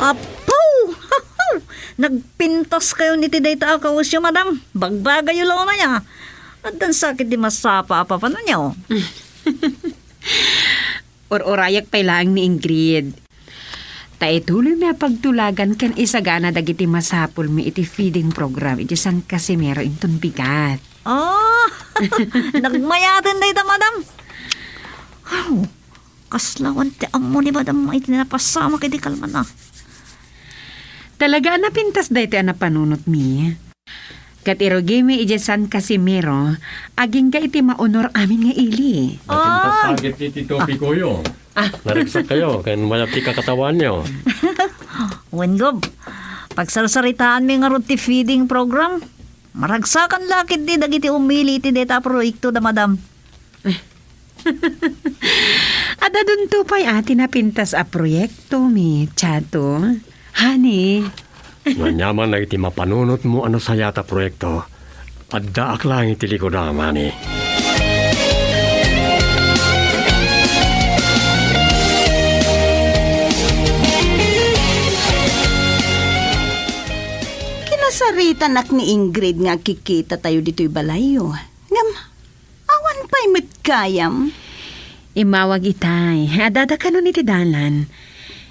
Apo! Nagpintaskayon iti dayta a kawesyo, madam. Bagbagayo la unay a. Addan sakit ti masapa a papananyo. Ur-urayak pay laeng ni Ingrid. Ta ituloymi a pagtulagan ken isagana dagiti masapulmi iti feeding program iti San Casimiro inton bigat. Ah, nagmayaten dayta, madam. Aw, kaslawan ti ammo ni madam iti napasamak iti kalmana. Talaga a napintas daytoy a napanunotmi. Ket irugimi idiay San Casimiro, agingga iti maunor amin nga ili. Napintas Ah. Sakit iti topikoyo. Ah. Naragsak kayo, ken mayat ti kakatawaanyo. Wen, Gob, pagsarsaritaanmi ngarud ti feeding program. Maragsakan la ketdi dagiti umili iti dayta a proyekto da, madam. Adda dunto pay a ti napintas a proyektomi, Chato. Honey. No aniaman dagiti mapanunotmo a nasayaat a proyekto, addaak laeng iti likudam, honey. Kinasaritanak ni Ingrid nga agkikitatayo ditoy balayyo. Ngem, awan pay met gayam. Immawag itay. Addada kanon iti dalan.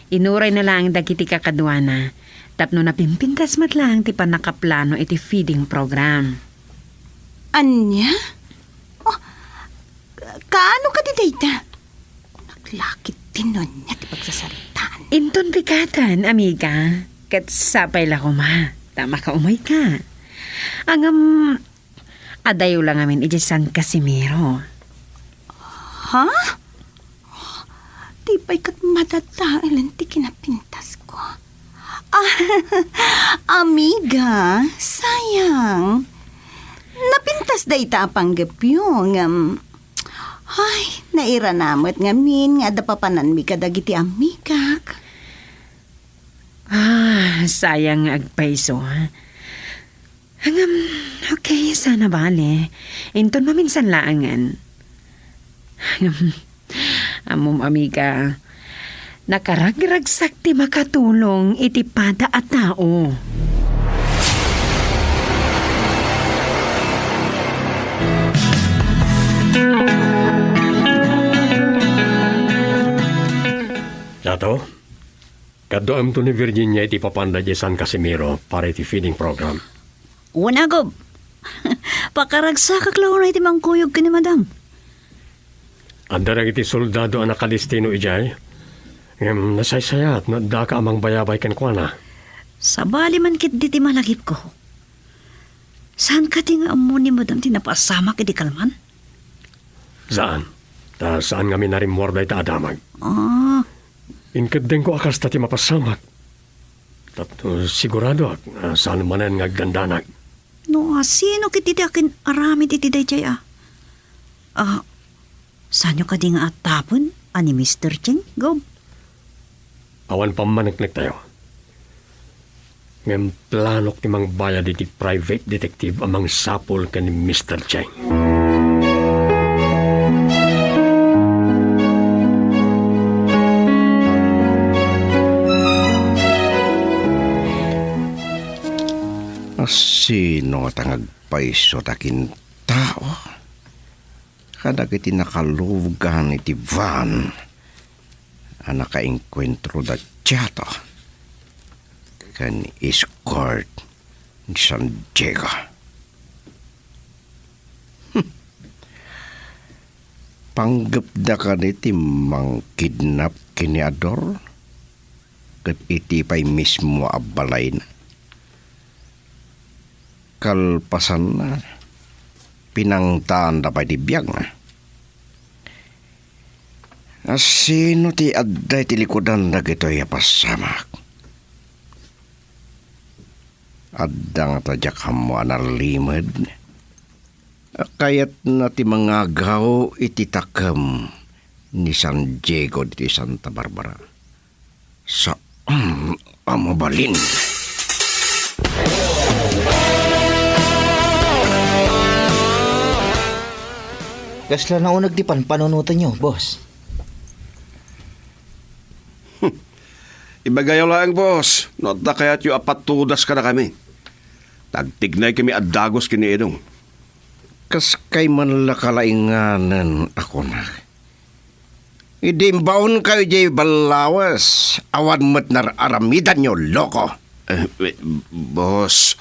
Inurayna laeng dagiti kakaduana tapno napimpintas met laeng ti pannakaplano iti feeding program. Ania? Oh, kaano kadi dayta? Naglakit ti no ania ti pagsasarita. Inton bigaten, amiga, ket sapay la koma ta makaumay ka. Ngem, adayo la ngamin idiay San Casimiro. Ha? Di pay ket madadaelen ti kinapintasko. Ah, amiga, sayang. Napintas dayta a panggepyo, ngem, ay, nairana met ngamin nga adda papananmi kadagiti amigak. Ah, sayang nga agpayso. Ngem, okay, saan a bale. Inton maminsan laengen. Ngem, ammom, amiga, nakaragragsak ti makatulong iti pada a tao. Chato, kaduamto ni Virginia iti papanda idiay San Casimiro para iti feeding program. Wen, Gob. Pakaragsakak la unay ti mangkuyog ken ni Madam. Adda dagiti soldado a nakalistino idiay. Ngem nasaysayat no addaka a mangbayabay kenkuana. Sabali man ketdi ti malagipko. Saan kadi nga ammo ni Madam ti napasamak idi kalman? Saan. Ta saan ngamin a rimmuar dayta a damag. Ah. Inkeddengko a kasta ti mapasamak. Tapno siguradoak a saan manen nga agdandanag. No, a, sino ketdi ti akin-aramid iti daydiay a? Ah, saanyo kadi nga atapen a ni Mister Cheng, Gob? Awan pammaneknektayo. Ngem planok ti mangbayad iti private detective a mangsapul ken ni Mister Cheng. A, sino ngata nga agpayso ta kintao kadagiti nakalugan iti van a nakaengkuentro da Chato ken escort ni San Diego? Hmm. Panggepda kadi ti mangkidnap ken ni Ador? Ket iti pay mismo a balayna? Kalpasanna, pinangtaanda pay ti biagna. A, sino ti adda iti likudan dagitoy a pasamak? Adda ngata diak ammo a nalimed a kayatna ti mangagaw iti takem ni San Diego ditoy Santa Barbara. Saan a mabalin. Kasla nauneg ti panpanunotenyo, boss? Ibagayo laeng, boss, no adda kayatyo a patudas kadakami. Tagtignaykami a dagus ken ni Edong. Kaskay man la kalainganen a kunak. Idi imbaonkayo idiay ballawes, awan met nar-aramidanyo, loko. Eh, eh, boss,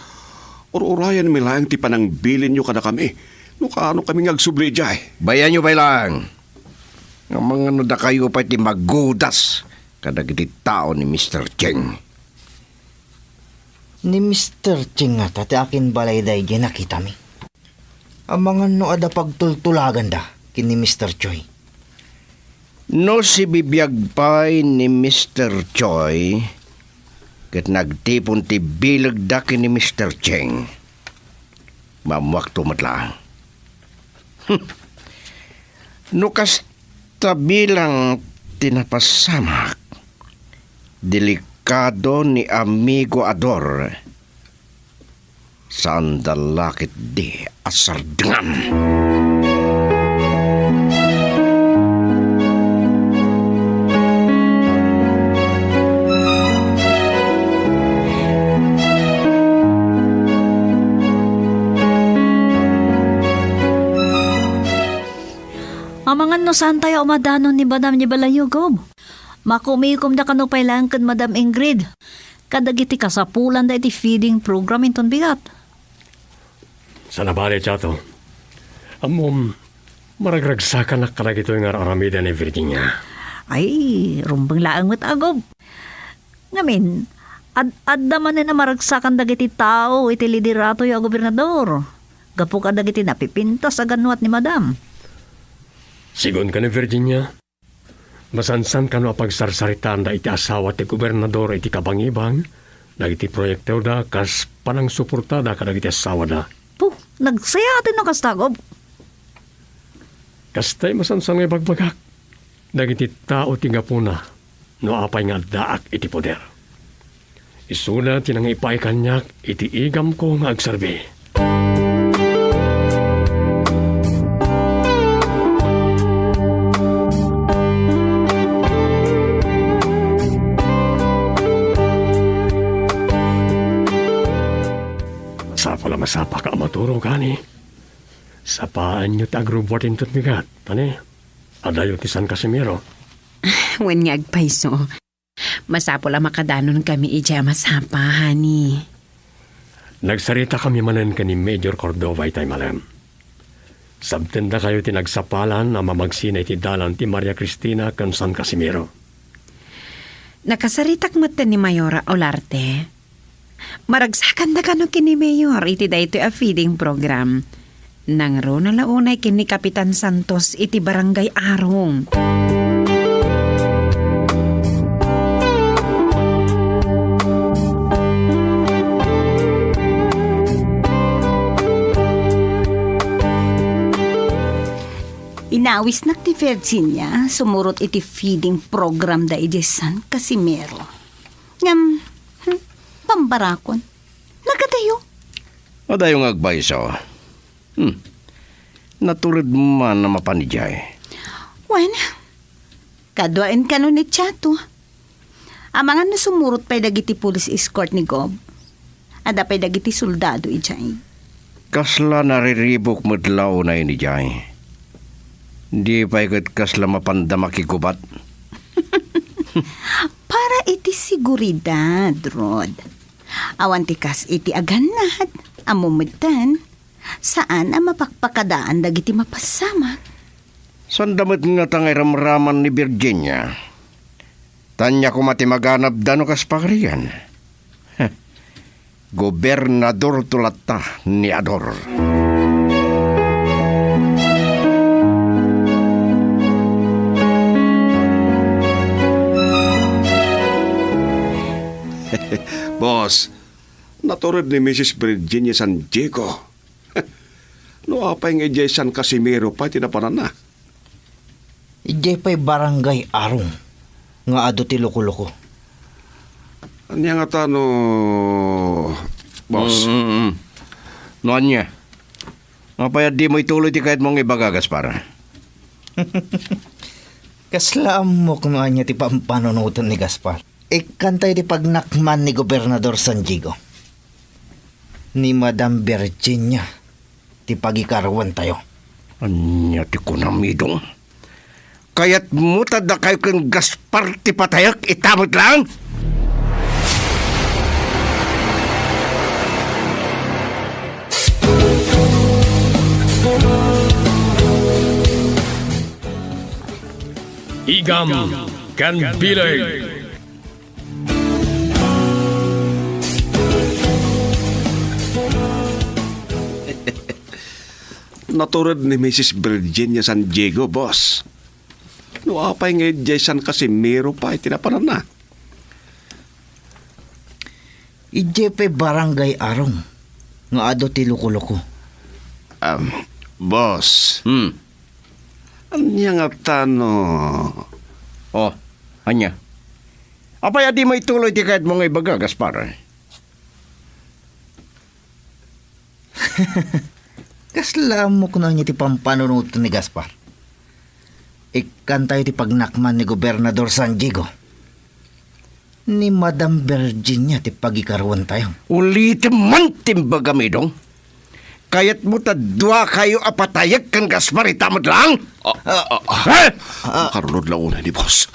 ur-urayanmi laeng ti panangbilinyo kadakami. No kaano kami nga agsubli idiay? Bayanyo pay laeng. Amangan no dakayo pay ti magudas kadagiti tao ni Mister Cheng. Ni Mister Cheng ngata ti akinbalay daydiay nakitami. Amangan no adda pagtultulaganda ken ni Mister Choi. No sibibiag pay ni Mister Choi ket nagtipon ti bilegda ken ni Mister Cheng, maammoakto met laeng. No kasta bilang ti napasamak, delikado ni Amigo Ador. Saanda la ketdi a sardengan. Amangan no saantayo a madanon ni Madam ni Balayo, Gob. Makumikomda kano pay laeng ken Madam Ingrid kadagiti kasapulanda iti feeding program inton bigat. Saan a bale, Chato. Ammom, maragragsakanak kadagitoy nga ar-aramiden ni Virginia. Ay, rumbeng laeng met, Gob. Ngamin, ad-, adda manen a maragsakan dagiti tao iti lideratoyo a gobernador. Gapu kadagiti napipintas a gannuat ni Madam. Sigun ken ni Virginia, masansan kano a pagsarsaritaanda iti asawa ti gobernador iti kabangibang dagiti proyektoda kas panangsuportada kadagiti asawada. Puh, nagsayaat no kasta, Gob. Kastay masansan nga ibagbagak dagiti tao ti gapuna no apay nga addaak iti poder. Isuda ti nangipay kaniak iti igamko nga agserbi. Masapul a masapaka a maturog, ani. Sapaanyo ti agrubbuat inton bigat, ani? Adayo ti San Casimiro. Wen nga agpayso. Masapul a makadanon kami idiay a masapa, honey. Nagsarita kami manen ken ni Major Cordova itay malem. Sabtendakayo ti nagsapalan a mamagsina iti dalan ti Maria Cristina ken San Casimiro. Nakasaritak metten ni Mayora Olarte. Maragsakanda kano ken ni Mayor iti daytoy a feeding program. Nangruna la unay ken ni Kapitan Santos iti Barangay Arong. Inawisnak ti Virginia sumurot iti feeding program da idiay San Casimiro. Ngem, hmm, pambarakon. Nagadayo. Adayo nga agpayso. Hmm. Natured man a mapan idiay. Wen, kaduaen kano ni Chato. Amangan no sumurot pay dagiti police escort ni Gob. Adda pay dagiti soldado idiay. Kasla nariribuk met la unay idiay. Di pay ket kasla mapanda makigubat. Para iti seguridad, Rod. Awan ti kas iti agannad, ammo metten, saan a mapakpakadaan dagiti mapassamak. Sanda met ngata nga iramraman ni Virginia. Ania koma ti maganabda no kas pagarian. Heh. Gobernadorto latta ni Ador. Boss, natured ni Missus Virginia San Diego. No apay nga idiay San Casimiro pay ti napananna? Idiay pay Barangay Arong nga adu ti luko-luko. Ania ngata no, boss? Mm, mm, mm. No ania? Apay a dimo ituloy ti kayatmo nga ibaga, Gaspar? Kasla ammok no ania ti pampanunoten ni Gaspar. Ikkantayo ti pagnakman ni Gobernador San Diego. Ni Madam Virginia ti pagikaruentayo. Ania ti kunam, Idong? Kayatmo ta dakayo ken Gaspar ti patayek ita met laeng? Igam ken Bilay. Natured ni Missus Virginia San Diego, boss. No apay nga idiay San Casimiro pay ti napananna? Idiay pay Barangay Arong nga adu ti luko-luko. Um, boss. Hmm. Ania ngata no? Oh, ania? Apay a dimo ituloy ti kayatmo nga ibaga, Gaspar? Kasla ammok no ania ti pampanunoten ni Gaspar. Ikkantayo ti pagnakman ni Gobernador San Diego. Ni Madam Virginia ti pagikaruentayo. Ulitem man ti imbagam, Idong. Kayatmo ta duakayo a patayek ken Gaspar ita met laeng? Ah, ah, ah. Eh? Ah. Makarunod la unay ni boss.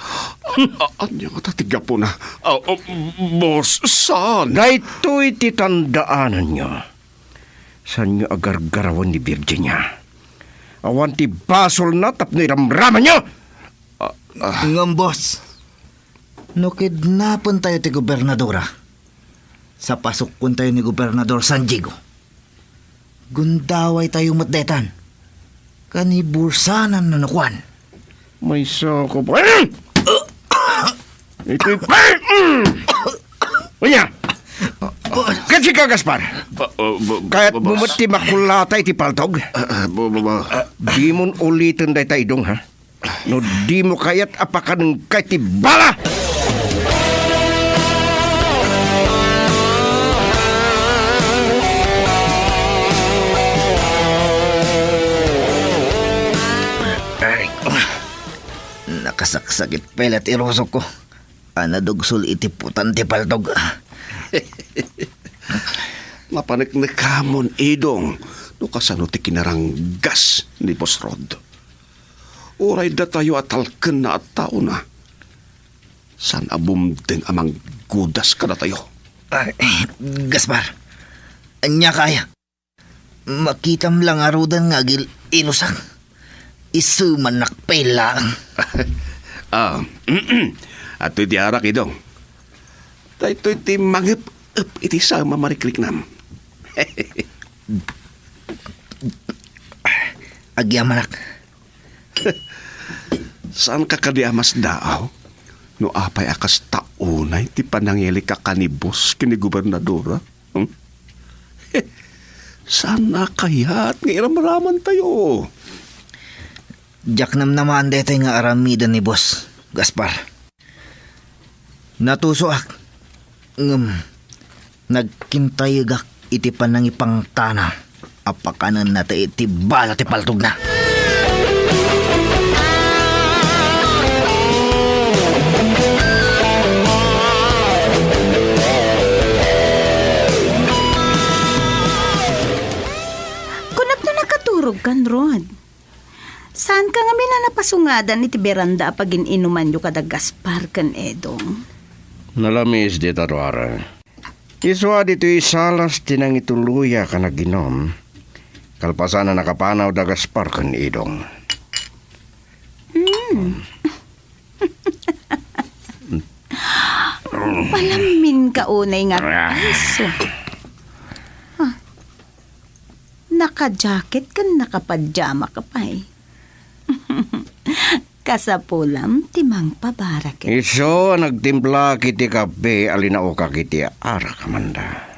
Ah, ania ngata ti gapuna? Ah, ah, boss, saan? Daytoy ti tandaananyo. Saanyo a gargarawen ni Virginia. Awan ti basolna tapno iramramanyo. Ah, Ah. Ngem, boss, no kidnapentayo ti gobernadora, sapasukkontayo ni Gobernador San Diego. Gundawaytayo met daytan. Kanibusanan no nakuan. Maysa ko pa. Itoy pa. Unya. Kasi ka, Gaspar. Ba-, uh, ba-, Kayat ba-, mo boss. Met ti makulata iti paltog? Ah, ah, ba-, ba-, ba-, Dimon uliten dayta, Idong, ha? No dimo kayat a pakanenka iti bala! Aray ko. Nakasaksakit pay la ti rusokko a nadugsol iti putan ti paltog. Mapaneknekamon, Idong, no kasano ti kinaranggas ni Boss Rod. Uray datayo a talkenna a taona, saan a bumdeng a manggudas kadatayo. Ay, Gaspar, ania kaya? Makitam la ngaruden nga agil-ilusak. Isumannak pay laeng. Ah, atoy ti arak, Idong. Daytoy ti mangep-ep iti sama marikriknam. Agyamanak. Saan ka kadi a masdaaw no apay a kasta unay ti panangilikaka ni boss ken ni gobernadora? Hmm? Saan a kayat nga iramramantayo? Diak namnamaan daytoy nga aramiden ni Boss Gaspar. Natusoak, ngem nagkintayegak iti panangipangtana a pakanenna ti, ti bala ti paltogna. Kunak no nakaturogkan, Rod. Saanka ngamin a napasungadan iti beranda a pagin-inumanyo kada Gaspar ken Edong? Nalamiis dita ruara. Isu a ditoy salas ti nangituloyak a naginum, kalpasan a nakapanaw da Gaspar ken Edong. Hmm. Palaminka unay nga Ah. Isu. Ah. Naka-jacket ken naka-pajama ka pay. Kasapulam ti mangpabaraken. Isu a nagtimpla iti kape a linaokak iti arak, Amanda.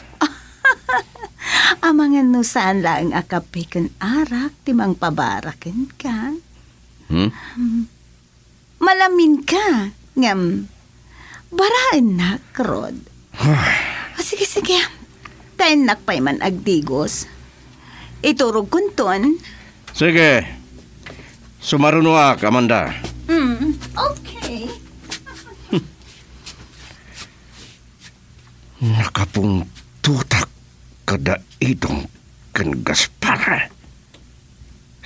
Amangan no saan laeng a kape ken arak ti mangpabaraken ka. Hmm? Hmm. Malaminka, ngem baraennak, Rod. Ah, sige, sige. Taennak pay man agdigos. Iturogkonton. Sige. Sumarunoak, Amanda. Mm, okay. Nakapungtotak kada Edong ken Gaspar.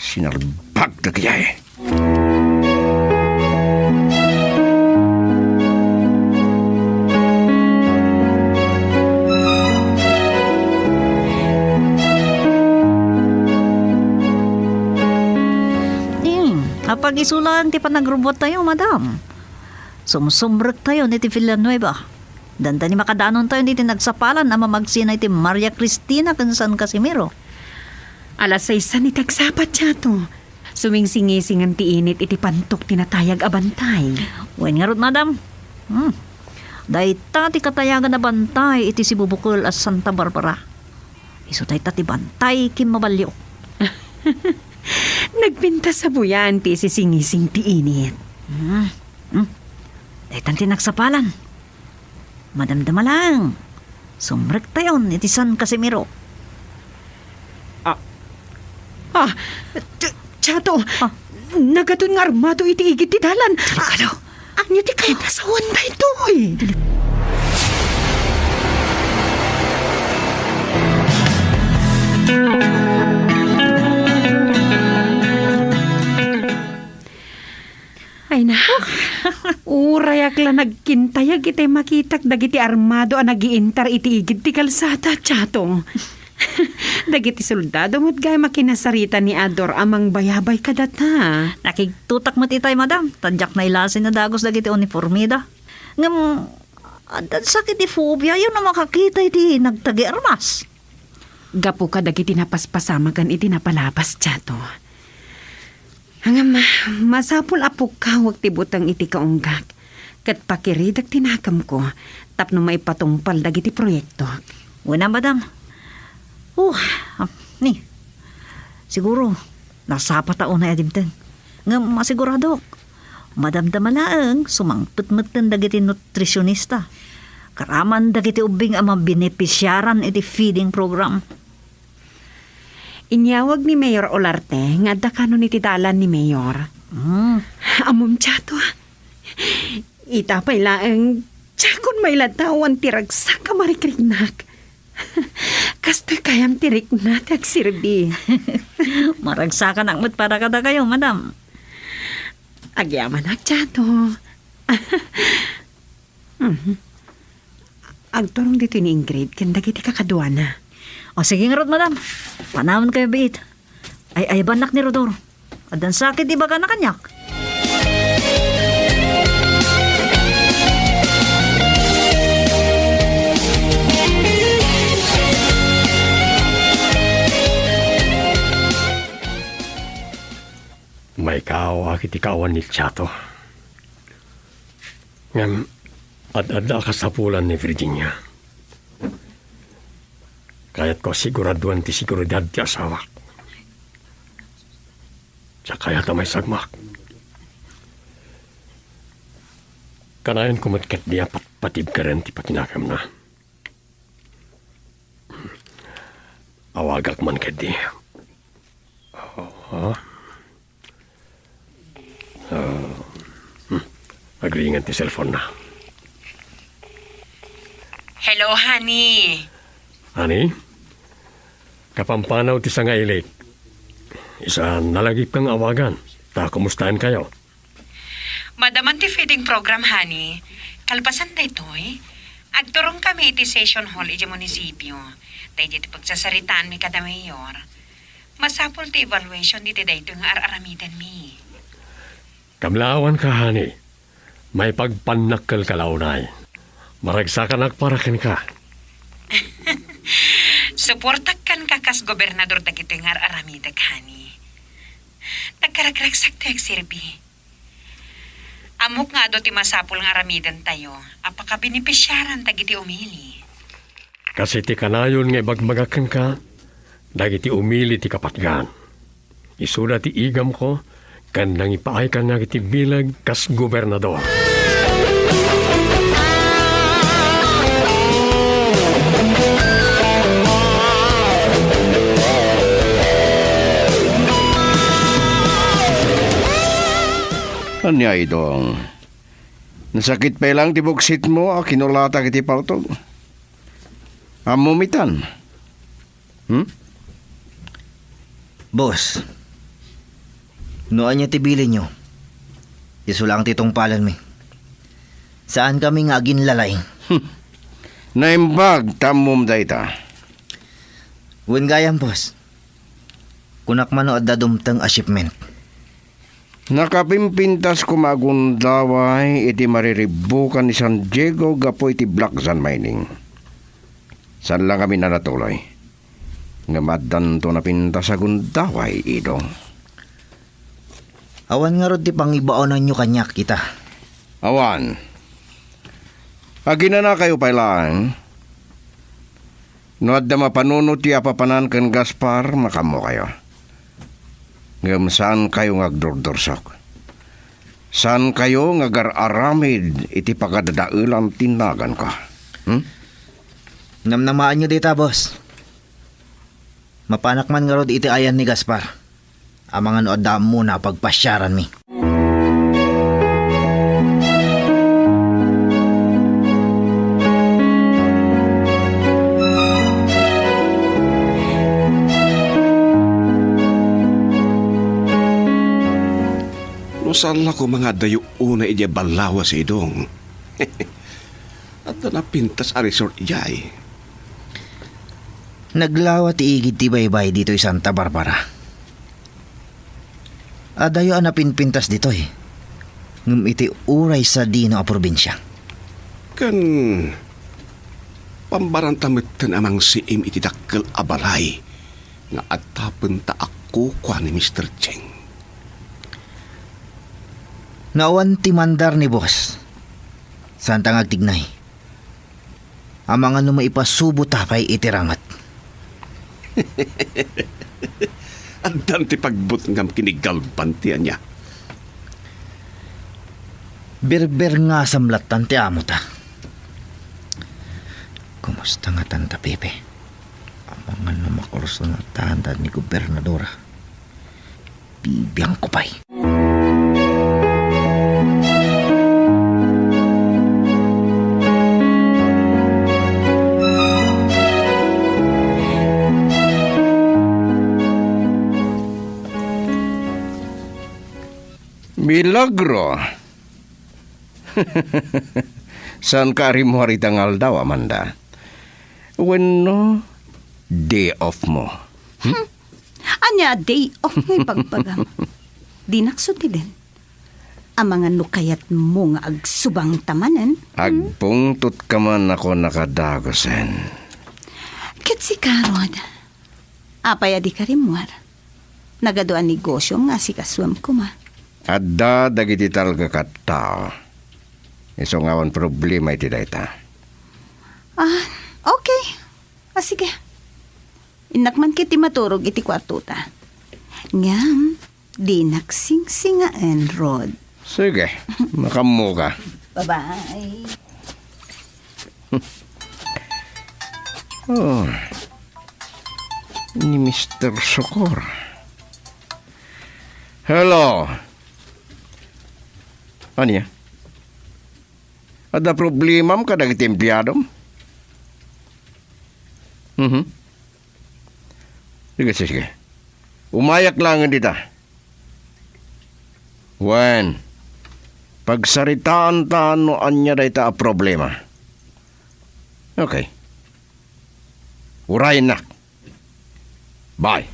Sinalbag dagiti. Hmm, apag-isu laeng ti panagrubuattayo, madam. Sumsumrektayon iti Villanueva. Dandani makadaanontayon iti nagsapalan a mamagsina iti Maria Cristina ken San Casimiro. Alas sais ni tagsapat, Chato. Sumingsingisingen ti init iti pantok ti natayag a bantay. Wen ngarud, madam. Hmm. Dayta ti katayagan a bantay iti sibubukel a Santa Barbara. Isu dayta ti bantay ken maballiok. Nagpintas a buyan ti isisingising ti init. Hmm. Hmm. Daytan ti nagsapalan. Madamdama laeng. Sumrektayon iti San Casimiro. Ah. Ah. Ch-, Chato. Ah. Nagadun nga armado iti igid ti dalan. Delikado. Ah, ania ti kayat a sawen daytoy? Ay na. Urayak la nagkintayag iti makitak dagiti armado a nagiintar iti igid ti kalsada, Chato. Dagiti soldado met gayam a kinasarita ni Ador a mangbayabay kadata. Nakigtutak met itay, madam, ta diak nailasin a dagus dagiti uniformeda. Ngem, adda sakit ti fobia, no makakita iti nagtagi armas. Gapu kadagiti napaspasamagan iti napalabas, Chato. Ngem, masapul a pukkawek ti buteng iti kaunggak, ket pakiridek ti nakemko tapno maipatungpal dagiti proyektok. Wen a, madam. Oh, ah, ni. Siguro, nasapa ta unay a dimteng. Ngem masiguradok, madamdama laeng, sumangpet metten dagiti nutritionista. Karaman dagiti ubbing a mabenepisiaran iti feeding program. Inyawag ni Mayor Olarte nga adda kanon iti dalan ni Mayor. Hmm. Ammom, Chato, ah. Ita pay laeng, diakon mailadtawan ti ragsak a marikriknak. Kastoy gayam ti rikna ti agserbi. Maragsakanak met para kadakayo, madam. Agyamanak, Chato. Mhm. Agturong ditoy ni Ingrid ken dagiti kakaduana. O, sige ngarud, madam. Panawenkayo biit. Ay-ayabannak ni Rodor. Addan sakit ibagana kaniak. Maikaaw a kiti kaawan ni Chato. Ngem, ad-adda a kasapulan ni Virginia. Kayatko a siguraduen ti seguridad ti asawak. Diak kayat a maisagmak. Kanayon ko met ketdi a patpatibkaren ti pakinakemna. Awagak man ketdi. Ah, ah, hmm. Agringan ti cellphone-na. Hello, honey. Honey? Kapampanaw ti sangailik. Isu a nalagipka nga awagan. Ta kumustaenkayo? Madaman ti feeding program, honey. Kalpasan daytoy, agturongkami iti session hall iti munisipio. Daydiay ti pagsasaritaanmi kada mayor. Masapul ti evaluation iti daytoy nga ar-aramidenmi. Kamlaawanka, honey. Maipagpannakkel ka la unay. Maragsakanak para kenka. Suportak kenka kas gobernador dagitoy nga ar-aramidek, honey. Nagkaragragsak ti agserbi. Ammok nga adu ti masapul nga aramidentayo a pakabenepisiaran dagiti umili. Kas iti kanayon nga ibagbagak kenka, dagiti umili ti kapatgan. Isuda ti igamko, ken nangipaay kaniak iti bileg kas gobernador. Ania, Idong? Nasakit pay lang ti buksitmo a kinulatak iti paltog. Ammom itan? Hmm? Boss, no ania ti bilinyo, isu lang ti tungpalenmi. Saankami nga aginlalay. Hmm. Naimbag ta ammom dayta. Wen gayam, boss. Kunak man no adda dumteng a shipment. Nakapimpintas koma a gundaway iti mariribbukan ni San Diego gapu iti Black Sand Mining. Saan lang amin a natuloy. Ngem addanto napintas a gundaway, Idong. Awan ngarud ti pangibaonanyo kaniak ita. Awan. Aginanakayo pay laeng. No adda mapanunotyo a papanan ken Gaspar, makaammokayo. Ngem saankayo nga agdurdursok. Saankayo nga agar-aramid iti pagadadaelan ti naganko. Hmm? Namnamaanyo dita, boss. Mapanak man ngarud iti ayan ni Gaspar. Amangan no adda ammona a pagpasiaranmi. No saan la koma nga addayo unay idiay ballawas, Idong. Adda napintas a resort idiay. Naglawa ti igid ti baybay ditoy Santa Barbara. Adayo a napinpintas ditoy, ngem iti uray sadino a probinsia. Ken pambaranta metten a mangsiim iti dakkel a balay nga adda penta a kukua ni Mister Cheng. Naawan ti mandar ni boss. Saanta nga agtignay. Amangan no maipasubo ta pay iti ranget. Addan ti pagbutngam ken ni Galvan ti ania. Birbirngasam lattan ti amota. Kumusta ngatan ta, Pepe? Amangan no makursunatan ta ni gobernadora. Bibiangko pay. Milagro. Saanka a rimmuar ita nga aldaw, Amanda? Wenno, day off mo? Hmm? Ania a day off nga ibagbagam? Dinak sutiden. Amangan no kayatmo nga agsubangta manen? Hmm? Agpungtotka man a kunaka dagusen. Ket sika, Rod, apay a dika rimmuar? Nagadu a negosyom nga asikasuem koma. Adda dagiti talgak a tao. Isu nga awan problema iti dayta. Ah, okay. Ah, sige. Innak man ketdi maturog iti kuartota. Ngem, dinak singsingaen, Rod. Sige, makaammoka. Bye-bye. Oh. Ni Mister Socorro. Hello. Ania? Adda problemam kadagiti empleadom? Mhm. Sige, sige, sige. Umayak laengen dita. Wen, pagsaritaanta no ania dayta a problema. Okay. Urayennak. Bye.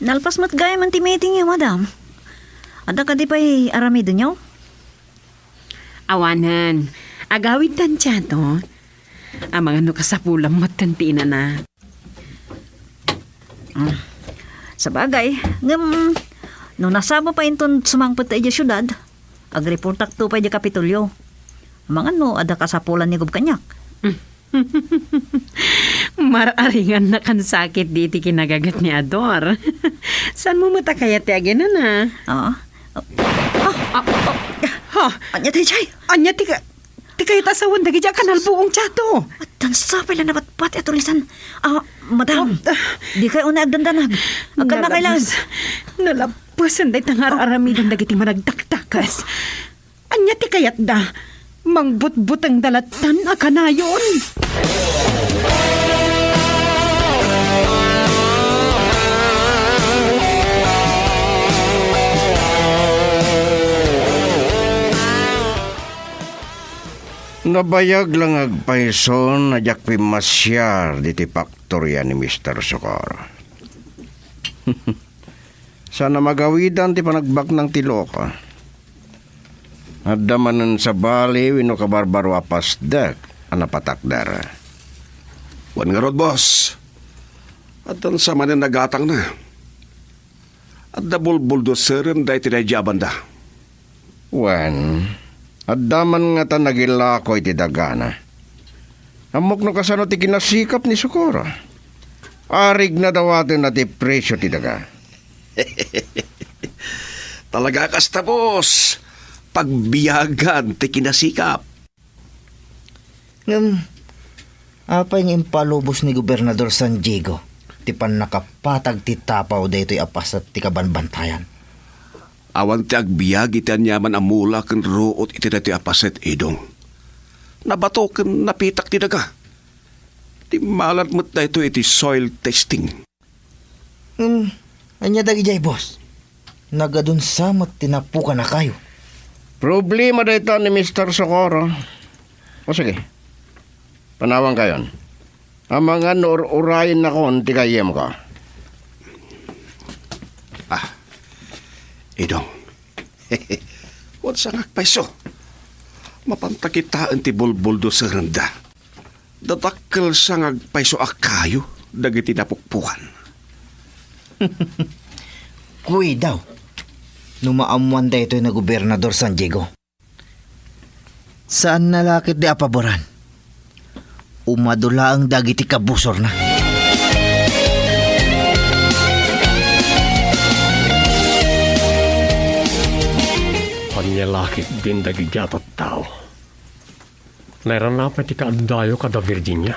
Nalpas met gayam ti meetingyo, madam. Adda kadi pay aramidenyo? Awanen. Agawidtan ti ato. Amangan no kasapulam metten ti inana. Ah, sabagay, ngem no nasaba pay inton sumangpet ta idiay siudad, agreportakto pay idiay Kapitolyo. Amangan no adda kasapulan ni Gob kaniak. Mar-aringannak a sakit di iti kinagaget ni Ador. Saanmo met a kayat ti aginana? Ah. Ah, ah, ha? Ania ti jay? Ania ti ka-, ti kayat a sawen dagiti a kanalbuong ti ato? Addan sa pay la nabatbat, Atoy Lisan. Ah, madam, ah, dikay unay agdandanag. Agkannakay laeng. Nalapus-, nalapusen dayta nga ar-aramiden dagiti managdakdakes. Ania ti kayatda? Mangbutbutengda lattan a kanayon? Nabayag la nga agpayson a diak pimmasiar ditoy faktoria ni Mister Socorro. Saan a magawidan ti panagbaknang ti luko. Adda manen sabali wenno kabarbaro a pasdek a napatakder. Wen ngarud, boss. Addan sa manen nagatangna. Adda bulbuldoseren daytoy daydi a banda. Wen, adda man ngata nagilako iti dagana. Ammok no kasano ti kinasikap ni Socorro. Arigna dawatenna ti presio ti daga. Talaga kasta, boss. Pagbiagan ti kinasikap. Ngem, apay nga impalubos ni Gobernador San Diego ti pannakapatag ti tapaw daytoy a paset ti kabanbantayan? Awan ti agbiag iti aniaman a mula ken ruot iti daytoy a paset, Idong. Nabato ken napitak ti daga. Dimmalat met daytoy iti soil testing. Hmm, ania dagidiay, boss? Nagadun sa met ti napukan a kayo. Problema dayta ni Mister Socorro. O sige, panawankayon. Amangan no ur-urayennakon ti gayyemko. Ah, Idong. Wen, sangak payso. Mapanta kitaen ti bulbuldoserenda. Dadakkel sangak payso a kayo dagiti napukpukan. Kuidaw, no maammoan daytoy na Gobernador San Diego. Saanna la ketdi a paboran. Umadu laeng dagiti kabusorna. Ania la ketdin dagiti a tattao? Nairana pay ti kaaddayo kada Virginia.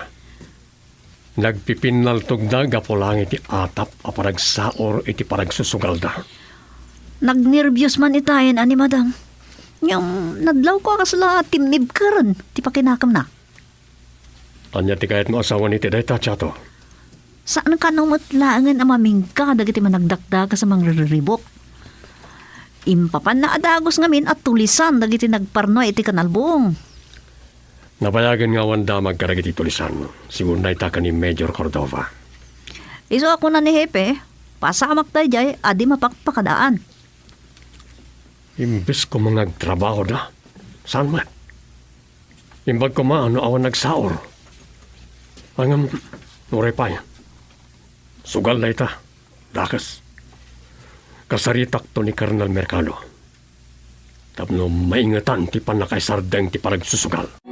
Nagpipinnaltogda gapu laeng iti atap a panagsaor iti panagsusugalda. Nagnerbios man itayen a ni Madam. Ngem nadlawko a kasla timmibkeren ti pakinakemna. Ania ti kayatmo a sawen iti dayta, Chato? Saan kano met laengen a mamingka dagiti managdakdakas a mangriribok. Impapanna a dagus ngamin a tulisan dagiti nagparnua iti kanalbong. Nabayagen nga awan damag kadagiti tulisan, sigun dayta ken ni Major Cordova. Isu a kuna ni Hepe, pasamak daydiay a di mapakpakadaan. Imbes koma nga agtrabahoda, saan met? Imbag koma no awan nagsaor. Ngem, uray pay, sugal dayta. Dakes. Kasaritakto ni Colonel Mercado tapno maingetan ti pannakaisardeng ti panagsusugal.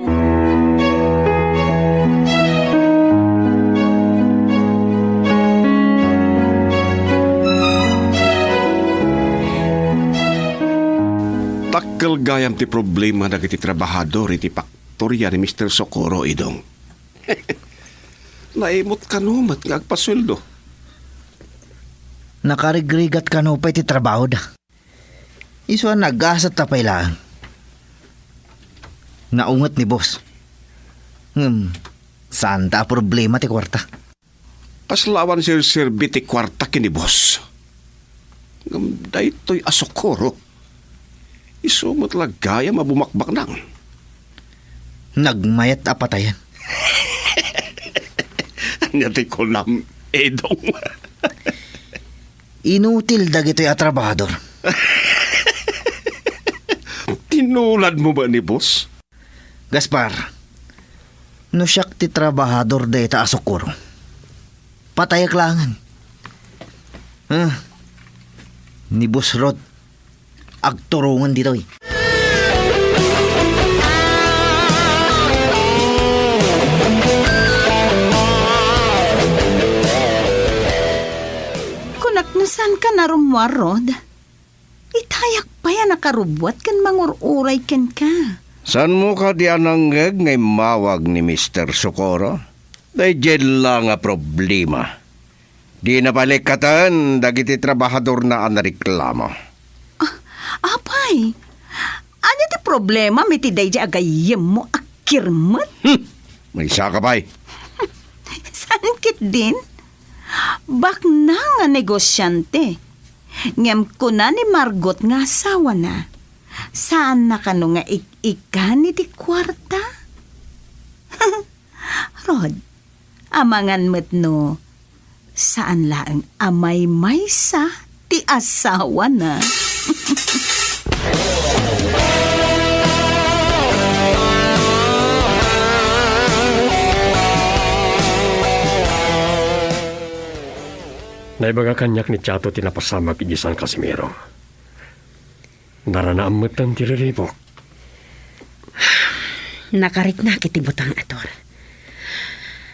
Dakkel gayam ti problema dagiti trabahador iti faktoria ni Mister Socorro, Idong. Naimut kano met nga agpasueldo. Nakarigrigat kano pay ti trabahoda. Isu a nagasatta pay laeng. Naunget ni boss. Ngem, saanda a problema ti kuarta. Kasla awan serserbi ti kuarta ken ni boss. Ngem daytoy a Socorro, isu met la gayam a bumakbaknang. Nagmayat a patayen. Ania ti kunam, Idong? Inutil dagitoy a trabahador. Tinuladmo ba ni boss? Gaspar, no siak ti trabahador dayta a Socorro, patayek laengen. Ah, ni Boss Rod, agturongen ditoy. Kunak no saanka narummuar, Rod. Itayak pay a nakarubbuat ken mangur-uray kenka. Saanmo kadi a nangngeg nga immawag ni Mister Socorro? Daydiay la nga problema. Dina pay lekkaten dagiti trabahadorna a nareklamo. Ah, apay, ania ti problemam iti daydiay a gayyemmo a kirmet? Hmm, maysaka pay. Saan ketdin? Baknang a negosiante. Ngem kuna ni Margot nga asawana, saanna kano nga ik-ikkan iti kuarta? Rod, amangan met no saan laeng a maymaysa ti asawana. Naibaga kaniak ni Chato ti napasamak idiay San Casimiro. Naranaam metten ti riribuk. Nakariknak iti butang, Ator.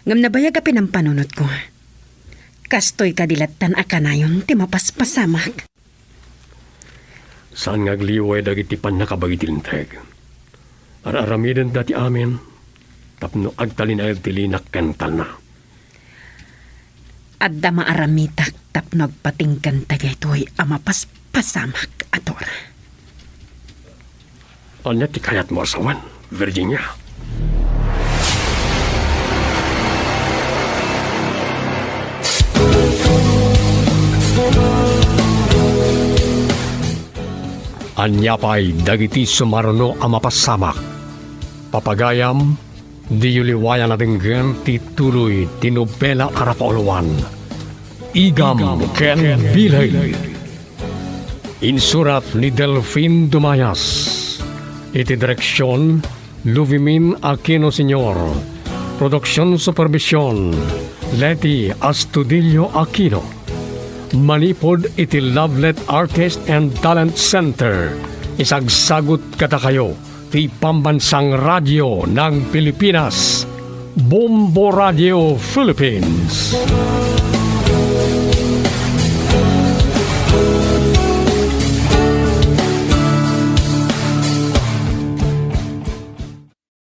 Ngem nabayag a pinampanunotko. Kastoy kadi lattan a kanayon ti mapaspasamak. Saan nga agliway dagiti pannakabagi ti Linteg. Ar-aramidenda ti amin tapno agtalinaed ti linak ken talna. Adda maaramitak tapno agpatinggan dagitoy a mapaspasamak, Ator. Ania ti kayatmo a sawen, Virginia? Ania pay dagiti sumaruno a mapasamak? Papagayam, diyo liwayan a denggen ti tuloy ti nobela a napauluan, Igam ken Bilay. Insurat ni Delfin Dumayas. Iti direksion, Luvimin Aquino Senior. Production supervision, Leti Astudillo Aquino. Manipud iti Lovelet Artist and Talent Center, isagsagut kadakayo ti Pambansang Radyo ng Pilipinas, Bombo Radio Philippines.